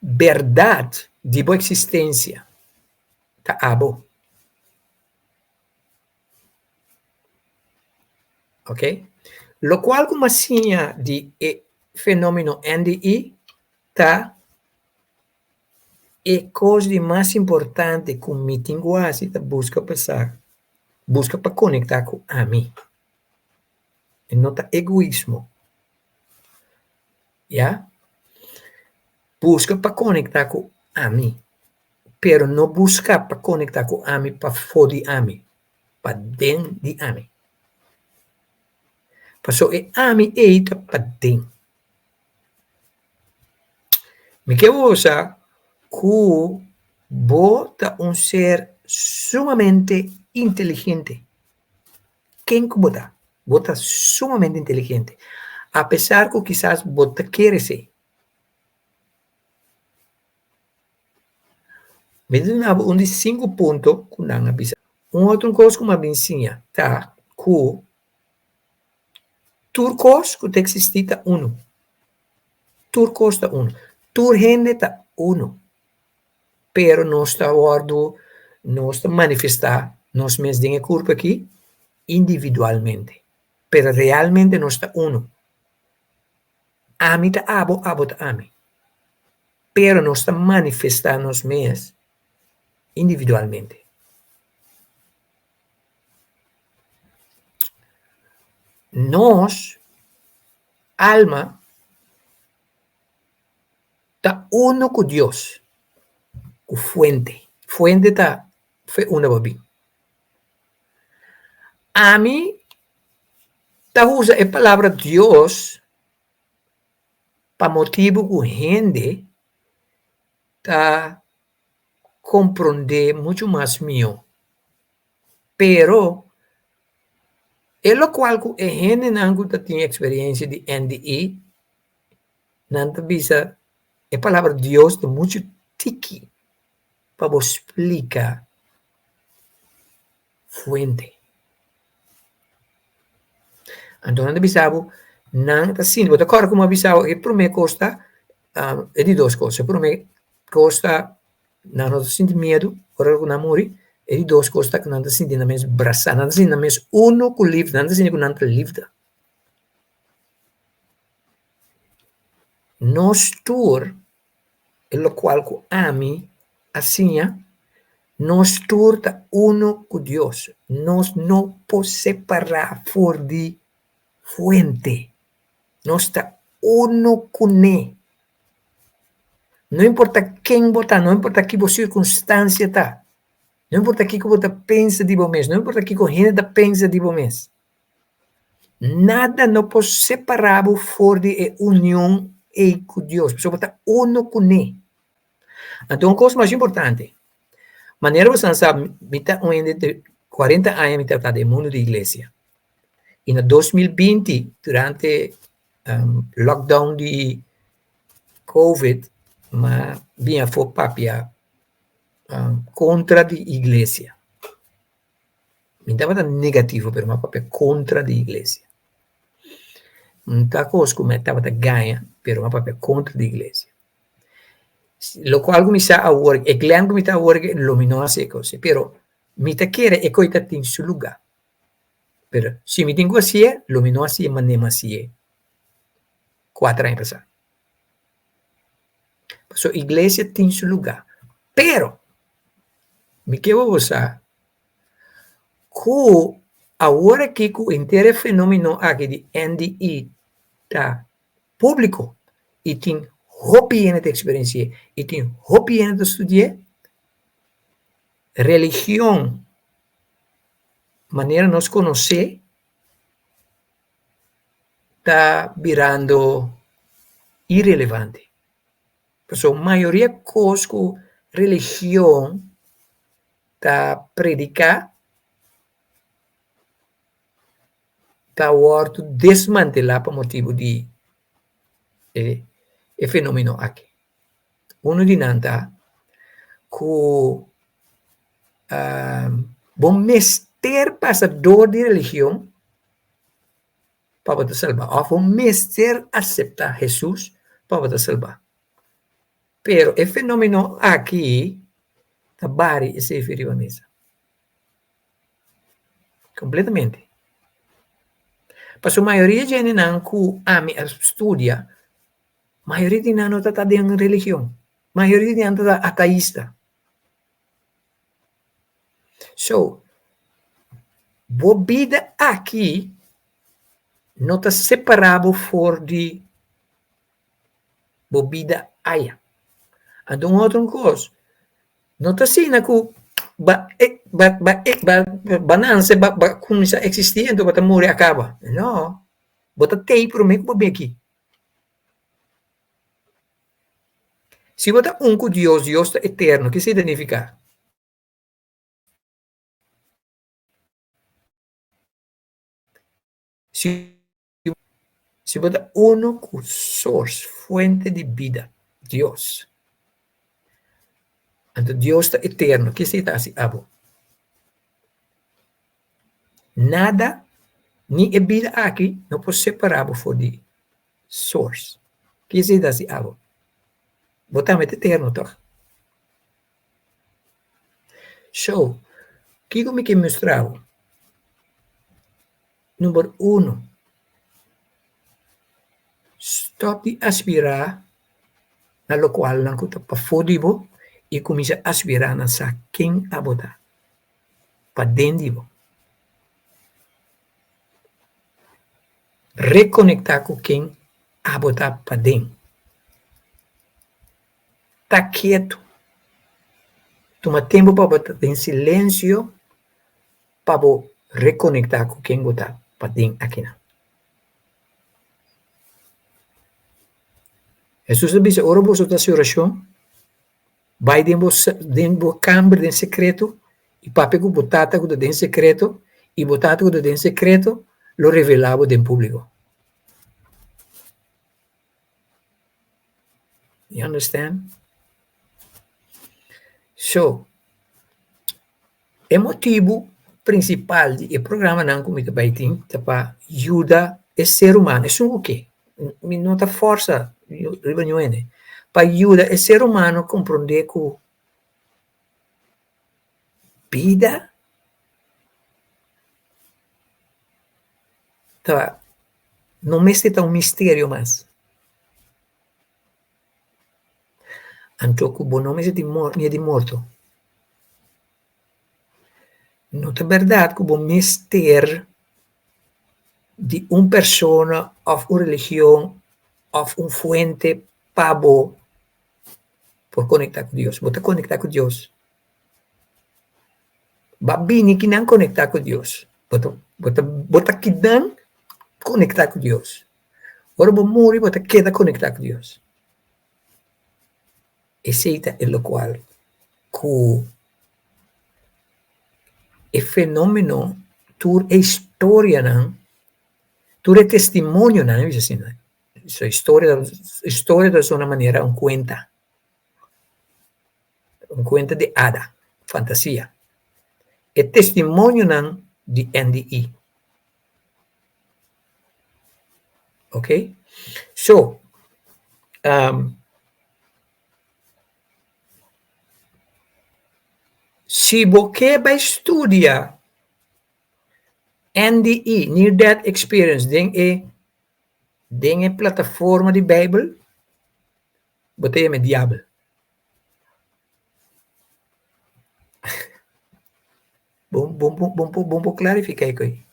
Bèrdat di bo eksistensia ta abo. Ok. Lokual ku mi a siña di e fenómeno NDI ta E kos di mas importante ku mi tin ku hasi ta buska pa sa, buska pa konektá ku ami. E no ta egoismo, ya. Buska pa konektá ku ami, pero no buska pa konektá ku ami pafó di ami, paden di ami. Pasobra e ami ei ta paden. Mi ke usa ku bo ta un ser sumamente inteligente. Ken ku bo ta? Bo ta sumamente inteligente. Apesar ku kisas bo ta kere esei. Mi ta duna bo un di sinku punto ku nan a bisa. Un otro kos ku mi a bin siña ta ku Tur kos ku ta eksistí ta unu. Tur kos ta unu. Tur hende ta unu. Pero nos ta wòrdu, nos ta manifestá nos mes den e kurpo akí individualmente. Pero realmente nos ta unu. Ami ta abo, abo ta ami. Pero nos ta manifestá nos mes individualmente. Nos alma ta uno ku Dios, ku fuente. Fuente ta fe unda bo bin. Ami ta usa e palabra Dios pa motibu ku hende ta komprondé muchu mas mihó. Pero e lokual ku e hendenan ku ta tin eksperensia di NDE, nan ta bisa e palabra Dios ta muchu tiki pa bo splika fuente. Anto nan ta bisa bo, nan ta sinti, bo ta kòrda ku mi a bisa bo e promé kos ta, e di dos kos, e promé kos ta Nan no ta sinti miedu ora ku nan muri. E di dos kos ta ku nan ta sinti nan mes brasá, nan ta sinti nan mes uno ku lifde, nan ta sinti ku nan ta lifde. Nos tur, e lokual ku ami a siña, nos tur ta uno ku Dios. Nos no por separá for di fuente. Nos ta uno kuné. No importa ken bo ta, no importa ki bo sirkunstansia ta, no importa kiko bo ta pensa di bo mes, no importa kiko hende ta pensa di bo mes, nada no por separá bo for di e union ei ku Dios, pasobra bo ta uno kuné. Anto un kos mas importante, manera bo san sa, mi ta un hende di kuarenta aña mi ta ta den mundu di iglesia, i na 2020 durante lockdown di Covid m'a bin afó papia kontra di iglesia. Mi tabata negativo pero m'a papia kontra di iglesia. No ta kos ku mi tabata gaña pero m'a papia kontra di iglesia. Lokual ku mi sa awor, e glen ku mi ta awor lo mi no hasi e kos pero mi ta kere e kos ta tin su lugá. Pero si mi tin ku hasié, lo mi no hasié manera mi hasié kuater aña pasá. Pasobra iglesia tin su lugá. Pero mi ke bo sa ku awor aki ku henter e fenomeno aki di NDE ta públiko i tin hopi hende ta eksperensi'é i tin hopi hende ta studi'é, religion manera nos konos'é. ta birando irelevante. Pasobra mayoria kos ku religion ta prediká ta wòrdu desmantelá pa motibu di e e fenomeno aki. Unu di nan ta ku bo mester pasa dor di religion pa bo ta salbá òf bo mester aseptá Hesus pa bo ta salbá. Pero e fenomeno aki ta bari esei riba mesa. Completamente. Pasobra mayoria dje hendenan ku ami a studia, mayoria di nan no ta ta den religion. Mayoria di nan ta ateista. So, bo bida aki no ta separá bo for di bo bida aya. Anto un otro kos, no ta asina ku ba ba ba ba ba nanse ba ba kuminsá eksistí anto bo ta muri a kaba. No, bo ta tei promé ku bo bin aki. Si bo ta un ku Dios, Dios ta eterno, ke esei ta nifiká? Si Si bo ta uno ku source, fuente di bida, Dios, anto Dios ta eterno, ke esei ta hasi abo? Nada, ni e bida aki, no por separá bo for di source. Ke esei ta hasi abo? Bo tambe ta eterno, tòg? So, kiko mi ke mustra bo? Number uno, stòp di aspirá na lokualnan ku ta pafó di bo i kuminsá aspirá na sa ken abo ta paden di bo. Rekonektá ku ken abo ta paden. Ta ketu. Tuma tempu pa bo ta den silensio pa bo rekonektá ku ken bo ta paden akinan. Hesus a bisa, ora boso ta hasi orashon, bai den bo den bo kamber den sekreto i papia ku bo Tata ku ta den sekreto, i bo Tata ku ta den sekreto lo revelá bo den públiko. You understand? So, e motibu prinsipal di e programanan ku mi ta bai tin ta pa yuda e ser humano, esun ku ke, mi no ta forsa riba niun hende, pa yuda e ser humano komprondé ku bida ta no mester ta un misterio mas. Anto ku bo no mester tin miedu di morto. No ta bèrdat ku bo mester di un persona òf un religion òf un fuente pa bo por konektá ku Dios. Bo ta konektá ku Dios. Bo a bini kinan konektá ku Dios. Bo ta bo ta bo ta kinan konektá ku Dios. Ora bo muri bo ta keda konektá ku Dios. Esei ta e lokual ku e fenomeno, tur e historianan, tur e testimonionan, mi bisa asina, so historia historia ta sona manera un kuenta, un kuenta di ada, fantasia. E testimonionan di NDE. Ok, so si bo ke bai studia NDE, Near Death Experience, den e den e plataforma di Bijbel, bo ta yama e diabel. Bon bon bon bon por klarifiká e koi.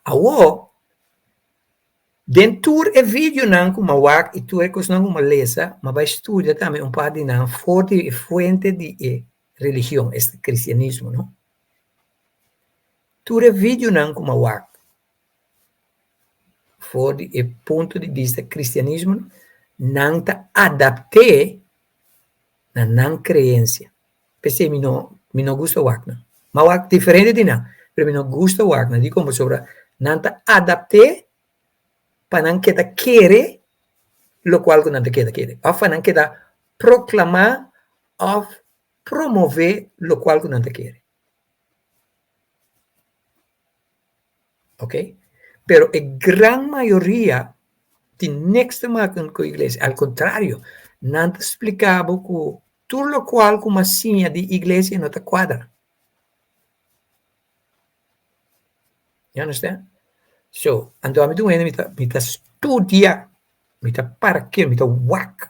Awor, den tur e videonan ku mi a wak i tur e kosnan ku mi a lesa, mi a bai studia tambe un par di nan for di e fuente di e religion, esta kristianismo, no. Tur e videonan ku mi a wak. For di e punto di bista kristianismo, nan ta adapt'é na nan kreensia. P'esei mi no mi no gusta wak nan. M'a wak diferente di nan, pero mi no gusta wak nan. Dikon? Pasobra nan ta adapt'é pa nan keda kere lokual ku nan ta keda kere, òf pa nan keda proklamá òf promové lokual ku nan ta kere. Ok? Pero e gran mayoria tin niks te maken ku iglesia. Al kontrario, nan ta splika bo ku tur lokual ku mas siña di iglesia no ta kuadra. You understand? So, anto ami ta un hende mi ta mi ta studia, mi ta parke, mi ta wak.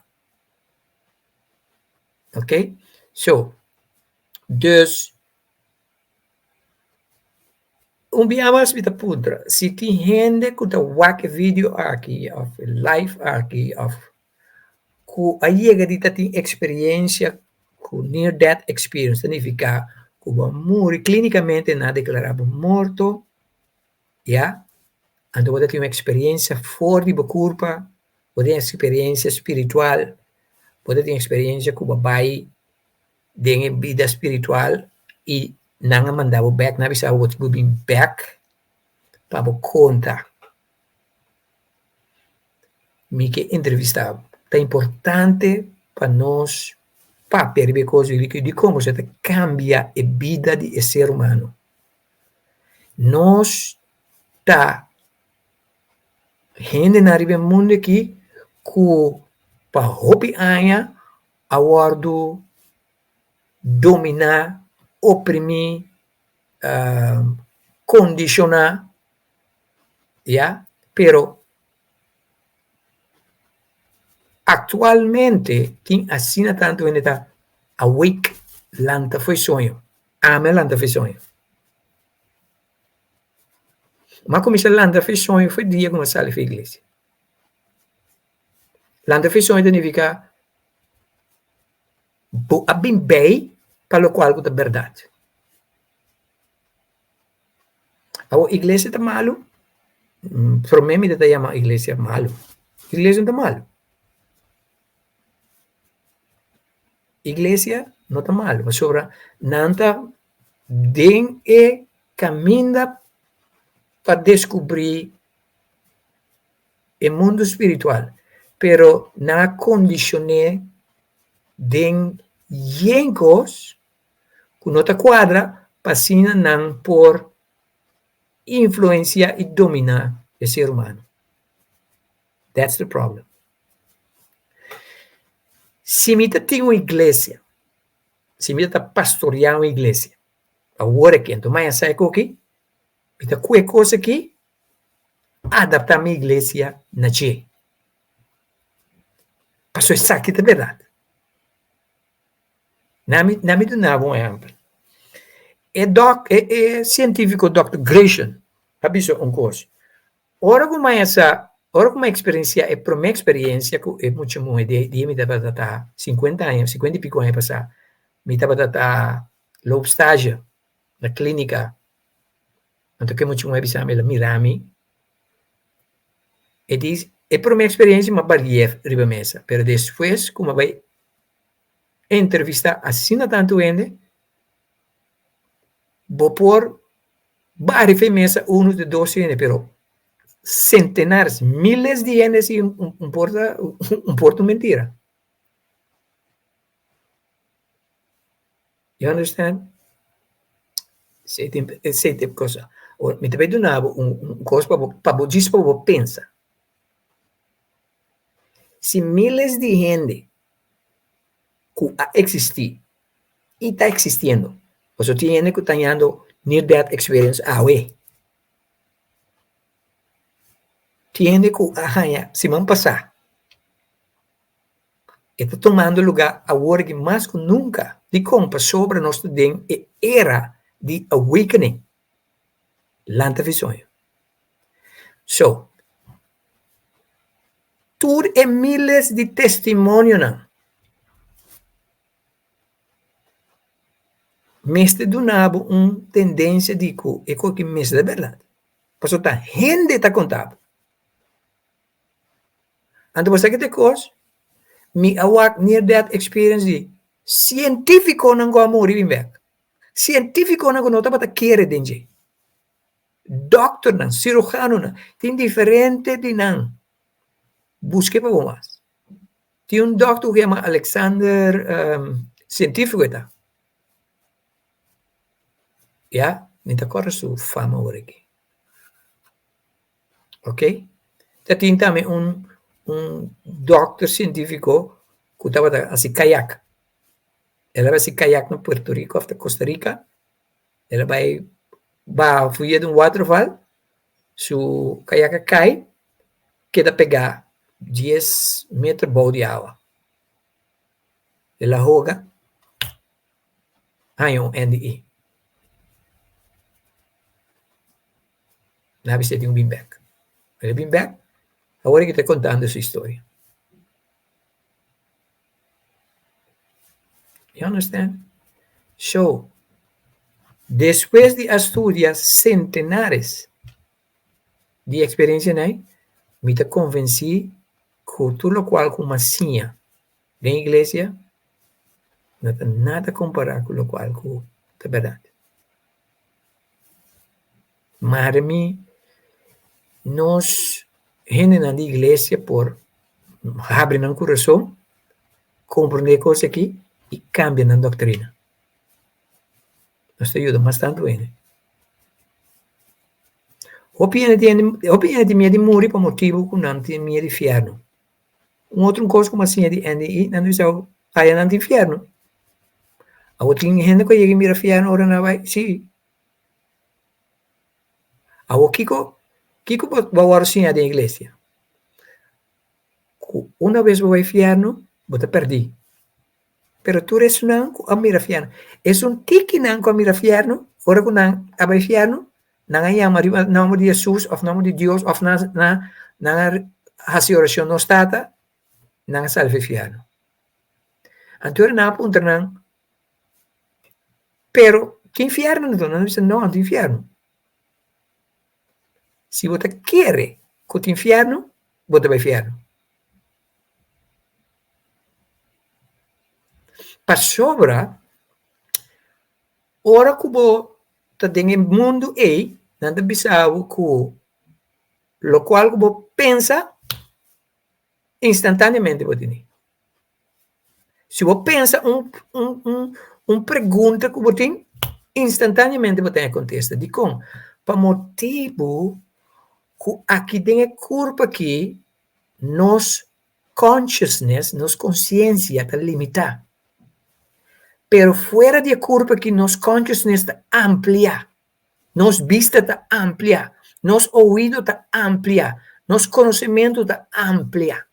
Ok? So, dus Un bia mas mi ta puntra, si tin hende ku ta wak e video aki òf e live aki òf ku a yega di ta tin eksperensia ku near death experience, ta nifiká ku bo a muri klínikamente nan a deklará bo morto, ya, anto bo ta tin un eksperensia for di bo kurpa, bo tin eksperensia spiritual, bo ta tin eksperensia ku bo a bai den e bida spiritual i nan a manda bo bek, nan a bisa bo bo tin ku bin bek pa bo konta. Mi ke entrevista bo. Ta importante pa nos papia riba e kos di dikon bo ta kambia e bida di e ser humano. Nos ta hendenan riba e mundu aki ku pa hopi aña a wòrdu dominá, oprimí, kondishoná, ya, pero aktualmente tin asina tantu hende ta awake, lanta for e soño, ami a lanta for e soño. Mi a kuminsá lanta for e soño for e dia ku mi a sali for e iglesia. Lanta for e soño ta nifiká bo a bin bei pa lokual ku ta bèrdat. Awor iglesia ta malu? Promé mi ta yama iglesia malu. Iglesia no ta malu. Iglesia no ta malu pasobra nan ta den e kaminda pa deskubrí e mundu spiritual, pero nan a kondishoné den yen kos ku no ta kuadra pa asina nan por influensiá i dominá e ser humano. That's the problem. Si mi ta tin un iglesia, si mi ta pastoreá un iglesia, awor aki, anto maña sa e koki, mi ta kue kos aki adaptá mi iglesia na dje. Pasobra esaki ta bèrdat. Na mi na mi duna bo un ehèmpel. E dòk e e sientífiko dòkter Gresham a bisa un kos, ora ku mi a sa ora ku mi a eksperensiá e promé eksperensia ku e mucha muhé di di mi tabata ta sinkuenta aña sinkuenta i piko aña pasá mi tabata ta loop stage na klínika. Anto ke mucha muhé bisa mi, el a mira mi, e di, e promé eksperensia mi a barié riba mesa, pero despues ku mi a bai entrevistá asina tantu hende, bo por bari for e mesa unu di dos hende, pero sentenares, miles di hende si un por ta un por ta un mentira. You understand? Esei tin esei tin cosa. Ora mi ta bay duna bo un un cos pa bo pa bo djis pa bo pensa. Si miles di hende cu a existi y ta existiendo, pasobra tin hende cu ta hañando near death experience awe. Tin hende cu a haña siman pasa. E ta tumando lugá awor aki mas ku nunka. Dikon? Pasobra nos ta den e era di awakening. Lanta fi soño. So, tur e miles di testimonionan mester duna bo un tendensia di ku e koki mester ta bèrdat. Pasobra ta hende ta konta bo. Anto bo sa ki ta e kos? Mi a wak near death experience di sientífikonan ku a muri bin bèk. Sientífikonan ku no tabata kere den dje. Dòkternan, sirujanonan, tin diferente di nan. Busk'é pa bo mas. Tin un dòkter ku yama Alexander, sientífiko e ta. Ya, mi ta kòrda su fama awor aki. Ok. Ta tin tambe un un dòkter sientífiko ku tabata hasi kayak. El a hasi kayak na Puerto Rico òf ta Costa Rica. El a bai baha fuye di un waterval, su kayak a kai, keda pegá dies meter bou di awa. El a hoga, haña un NDE. Nan a bisa e tin ku bin bèk. El a bin bèk, awor e ta kontando su historia. You understand? So, despues di a studia sentenares di eksperensianan, mi ta konvensí ku tur lokual ku mi a siña den iglesia no ta nada kompará ku lokual ku ta bèrdat. Mare mi, nos hendenan di iglesia por habri nan kurason, komprendé e kos aki i kambia nan doktrina. Nos ta yuda mas tantu hende. Hopi hende tin hopi hende tin miedu di muri pa motibu ku nan tin miedu di fièrnu. Un otro kos ku mi a siña di NDI, nan bisa aya nan tin fièrnu. Awor tin hende ku a yega mira fièrnu ora nan a bai? Sí. Awor kiko kiko bo bo a wòrdu siña den iglesia? Ku una bes bo bai fièrnu bo ta pèrdí. Pero tur esunnan ku a mira fièrnu, esun tikinan ku a mira fièrnu, ora ku nan a bai fièrnu, nan a yama riba nòmber di Hesus òf nòmber di Dios òf nan nan nan a hasi orashon Nos Tata, nan a sali for e fièrnu. Anto ora nan a puntra nan, Pero tin infierno anto? Nan a bisa, No, no tin infierno. Si bo ta kere ku tin infierno, bo ta bai infierno. Pasobra ora ku bo ta den e mundu ei, nan ta bisa bo ku lokual ku bo pensa, instantaneamente bo tene. Si bo pensa un un un un pregunta ku bo tin, instantaneamente bo ten e kontesta. Dikon? Pa motibu ku aki den e kurpa aki nos consciousness, nos konsiensia ta limitá. Pero fuera di e kurpa aki nos consciousness ta amplia, nos bista ta amplia, nos oido ta amplia, nos konosementu ta amplia.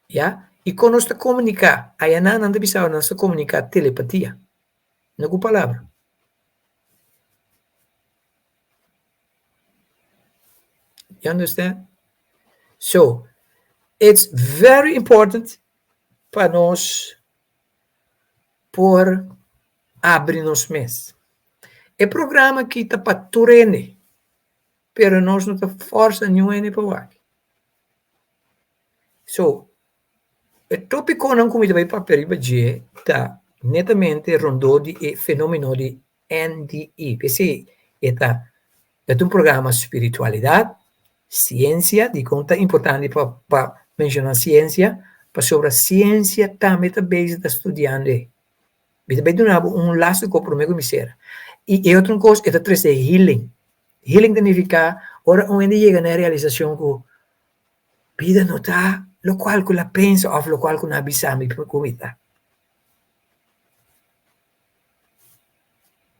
Ya, i kon nos ta komuniká? Ayanan nan ta bisa nos ta komuniká telepatia, no ku palabra. You understand? So, it's very important pa nos por abri nos mes. E programa aki ta pa tur hende. Pero nos no ta forsa niun hende pa wak. So, e tópikonan ku mi ta bai papia riba dje ta netamente rondó di e fenómeno di NDE. P'esei e ta e ta un programa spiritualidat, siensia, dikon ta importante pa pa menshoná siensia? Pasobra siensia tambe ta bezig ta studiando e. Mi ta bai duna bo un lastu kos promé ku mi sera. I e otro kos e ta trese healing. Healing ta nifiká ora un hende yega na e realisashon ku bida no ta lokual ku el a pensa òf lokual ku nan a bisa mi ku mi ta.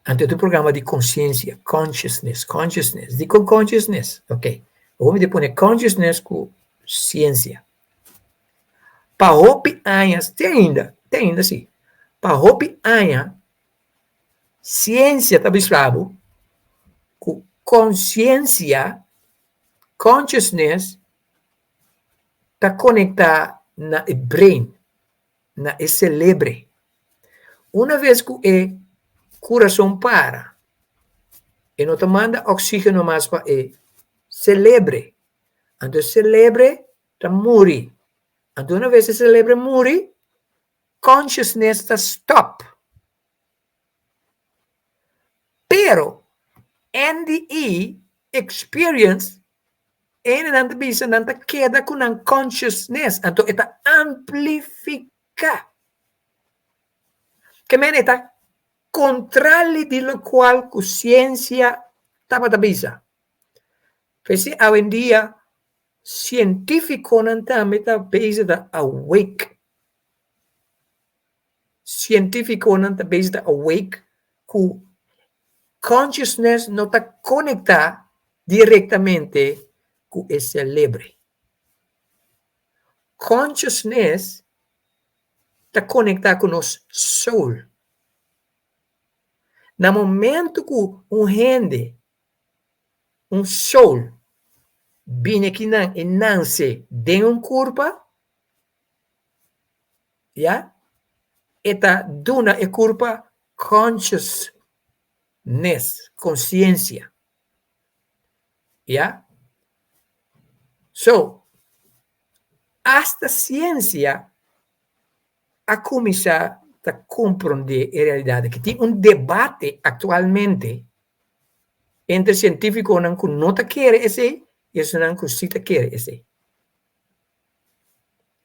Anto e ta un programa di konsiensia, consciousness, consciousness. Dikon consciousness? Ok, awor mi ta pone consciousness ku siensia. Pa hopi aña, te ainda, te ainda si, pa hopi aña Siensia ta bisa bo ku konsiensia, consciousness, ta konektá na e brain, na e selebre. Una ves ku e kurason para, e no ta manda oksígeno mas pa e selebre. Anto e selebre ta muri. Anto una ves e selebre muri, consciousness ta stop. Pero NDE experience, hendenan ta bisa nan ta keda ku nan consciousness, anto e ta amplifiká. Ke men e ta kontrali di lokual ku siensia tabata bisa. P'esei awendia sientífikonan tambe ta bezig ta awake. Sientífikonan ta bezig ta awake ku consciousness no ta konektá direktamente ku e selebre. Consciousness ta konektá ku nos soul. Na momento ku un hende un soul bini akinan i nanse den un kurpa, ya, e ta duna e kurpa consciousness, konsiensia. Ya. So, asta siensia a kuminsá ta komprondé e realidat aki. Tin un debate aktualmente entre sientífikonan ku no ta kere esei i esunnan ku sí ta kere esei.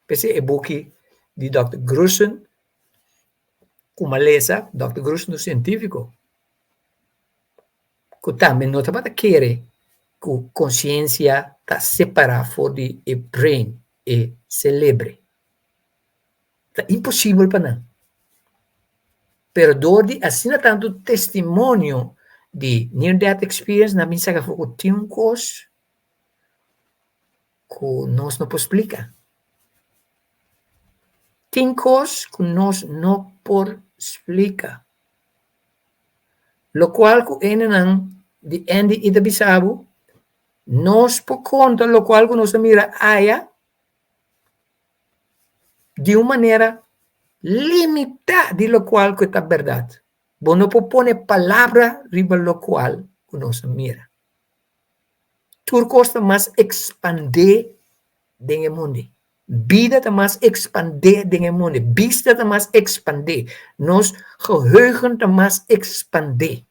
P'esei e buki di dòkter Grussen ku mi a lesa, dòkter Grussen ta un sientífiko ku tambe no tabata kere ku konsiensia ta separá for di e brain, e selebre. Ta imposibel pa nan. Pero dor di asina tantu testimonio di near death experience nan bin saka afó ku tin un kos ku nos no por splika. Tin kos ku nos no por splika. Lokual ku hendenan di NDI ta bisa bo, nos por konta lokual ku nos a mira aya di un manera limitá di lokual ku ta bèrdat. Bo no por pone palabra riba lokual ku nos a mira. Tur kos ta mas ekspandé den e mundu. Bida ta mas ekspandé den e mundu. Bista ta mas ekspandé. Nos geheugen ta mas ekspandé.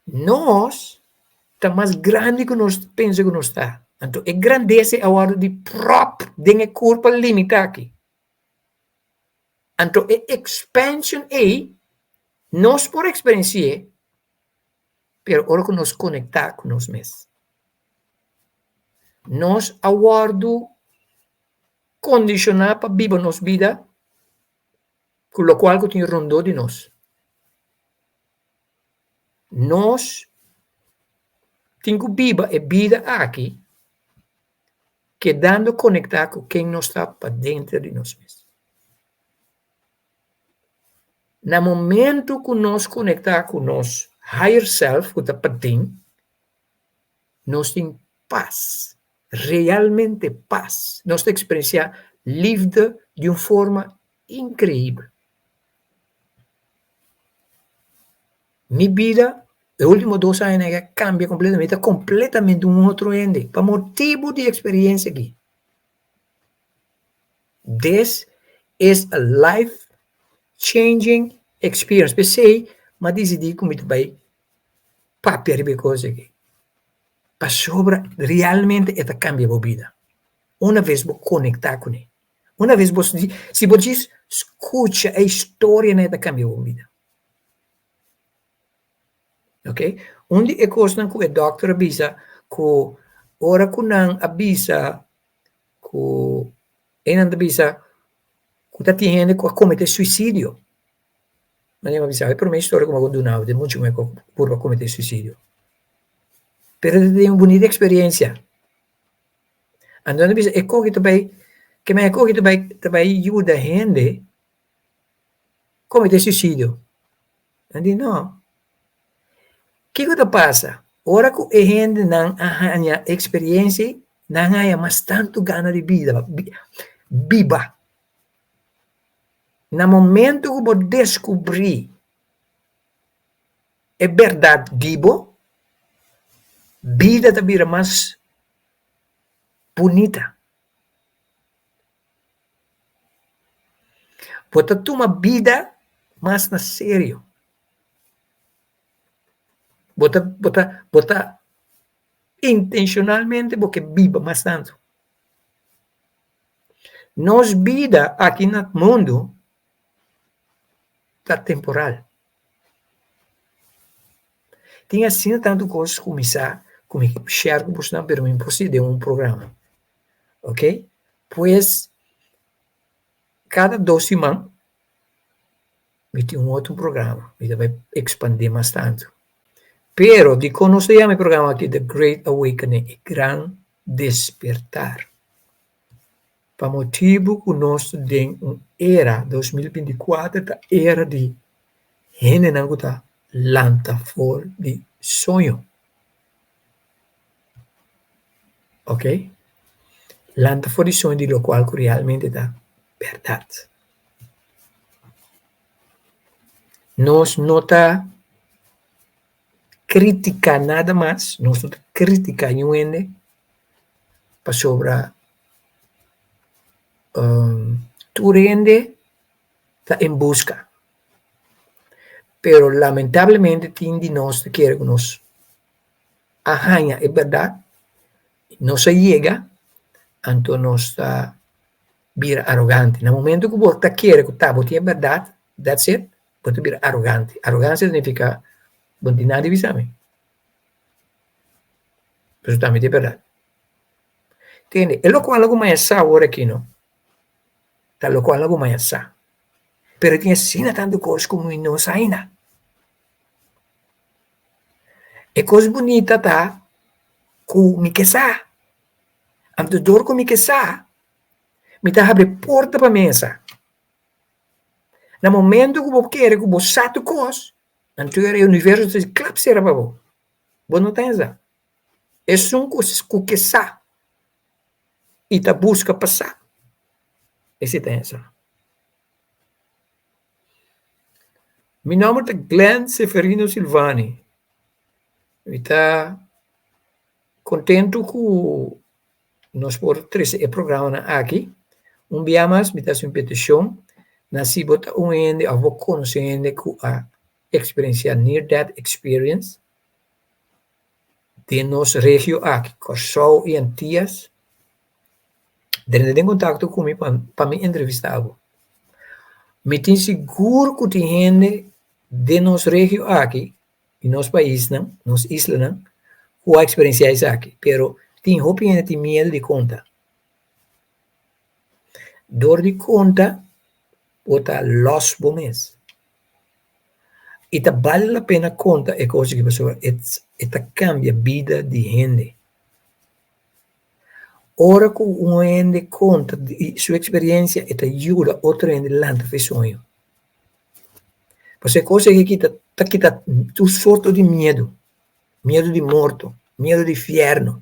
Nos ta mas grandi ku nos pensa ku nos ta. Anto e grandesa a wòrdu di pròp den e kurpa limitá aki. Anto e expansion ei nos por eksperensi'é, pero ora ku nos konektá ku nos mes. Nos a wòrdu kondishoná pa biba nos bida ku lokual ku tin rondó di nos. Nos tin ku biba e bida aki kedando konektá ku ken nos ta padenter di nos mes. Na momento ku nos konektá ku nos higher self ku ta paden, nos tin pas, realmente pas. Nos ta eksperensiá liefde di un forma inkreibel. Mi bida e ultimo dos añanan a kambia kompletamente, mi ta kompletamente un otro hende pa motibu di e eksperensia aki. This is a life changing experience. P'esei mi a disidí ku mi ta bai papia riba e kos aki. Pasobra realmente e ta kambia bo bida. Una ves bo konektá kuné. Una ves bo, si bo djis skucha e historianan e ta kambia bo bida. Ok, un di e kosnan ku e dòkter a bisa ku ora ku nan a bisa ku einan ta bisa ku ta tin hende ku a kometé suisidio. Manera mi a bisa e promé historia ku mi a duna bo den muchu muhé ku purba kometé suisidio. Pero ta tin un bunita eksperiensia. Anto nan ta bisa e koki ta bai ke men e koki ta bai ta bai yuda hende kometé suisidio. Nan di no. Kiko ta pasa? Ora ku e hendenan a haña eksperensia, nan haña mas tantu gana di bida, biba. Na momento ku bo deskubrí e bèrdat di bo, Bida ta bira mas bunita. Bo ta tuma bida mas na serio. Bo ta bo ta bo ta intenshonalmente bo ke biba mas tantu. Nos bida aki na mundu ta temporal. Tin asina tantu kos ku mi sa ku mi share ku bosnan pero mi no por si den un programa. Ok, pues kada dos siman mi tin un otro programa, mi ta bai ekspandé mas tantu. Pero dikon nos ta yama e programa aki The Great Awakening, e gran despertar? Pa motibu ku nos ta den un era, 2024 ta era di hendenan ku ta lanta for di soño. Ok, lanta for di soño di lokual ku realmente ta bèrdat. Nos no ta kritiká nada mas, nos no ta kritiká niun hende pasobra tur hende ta en buska. Pero lamentablemente tin di nos ta kere ku nos a haña e bèrdat, nos a yega, anto nos ta bira arogante. Na momento ku bo ta kere ku ta bo tin e bèrdat, that's it, bo ta bira arogante. Arogansia significa bo no tin nada di bisa mi, pasobra ta mi tin e bèrdat. Tende, e lokual ku mi a sa awor aki no, ta lokual ku mi a sa. Pero tin asina tantu kos ku mi no sa ainda. E kos bunita ta ku mi ke sa. Anto dor ku mi ke sa, mi ta habri porta pa mesa. Na momento ku bo kere ku bo sa tur kos, anto e universo ta klap sera pa bo. Bo no ta hesa. Esun ku ke sa i ta buska pa sa, esei ta hesa. Mi nòmber ta Glenn Seferino Silvani. Mi ta kontentu ku nos por trese e programanan aki. Un bia mas mi ta hasi un petishon na si bo ta un hende òf bo konosé un hende ku a eksperensiá near death experience den nos regio aki, Kòrsou i Antias, drenta den kontakto ku mi pa mi entrevistá bo. Mi tin sigur ku tin hende den nos regio aki di nos paisnan, nos islanan, ku a eksperensiá esaki, pero tin hopi hende tin miedu di konta. Dor di konta bo ta lòs bo mes. I ta bale la pena konta e kos aki pasobra e ta kambia bida di hende. Ora ku un hende konta di su eksperensia e ta yuda otro hende lanta for e soño. Pasobra e kos aki kita ta kita tur sorto di miedu, miedu di morto, miedu di fièrnu,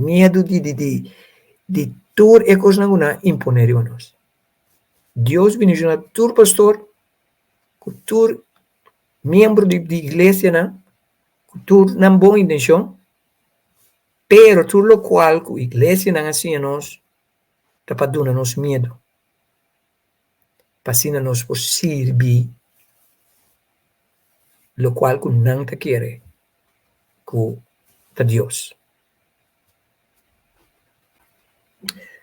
miedu di di di di tur e kosnan ku nan a imponé riba nos. Dios bendishoná tur pastor ku tur miembro di di iglesianan ku tur nan bon intenshon, pero tur lokual ku iglesianan a siña nos ta pa duna nos miedu. Pa asina nos por sirbi lokual ku nan ta kere ku ta Dios.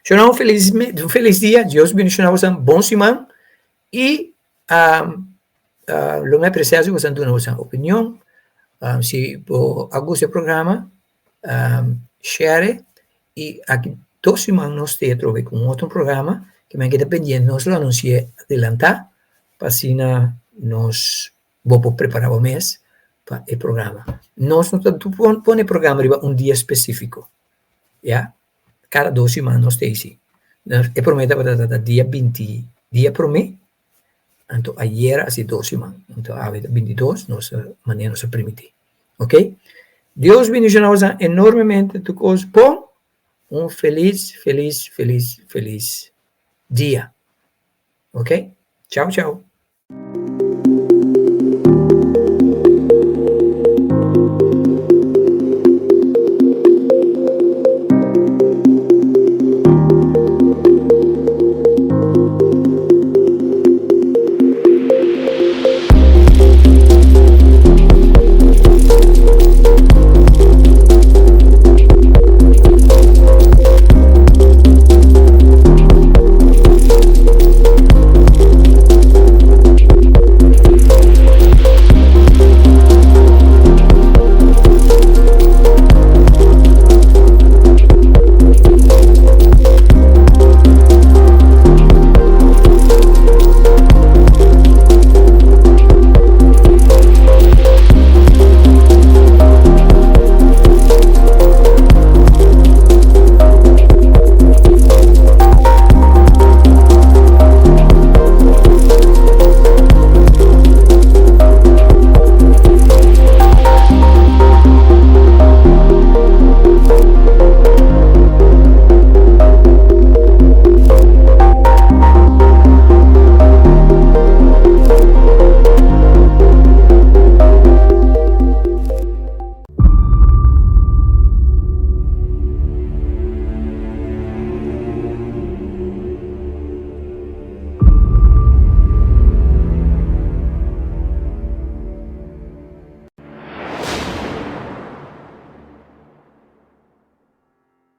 Shona un felis un felis dia, Dios bendiciona boso, bon siman y lo mi aprecia si boso duna boso opinion, si bo a gusta e programa share y aki dos siman nos ta atrobe cu un otro programa cu mi a keda pendiente nos lo anuncia adelanta pa asina nos bo por prepara bo mes pa e programa. Nos no ta pone programa riba un dia specifico ya cada dos siman nos ta haci. E prome tabata ta dia binti dia prome anto ayera a si dos siman anto awe ta bintidos nos a manera nos a primiti ok Dios bendiciona boso enormemente tur cos bon un feliz feliz feliz feliz dia ok chao chao.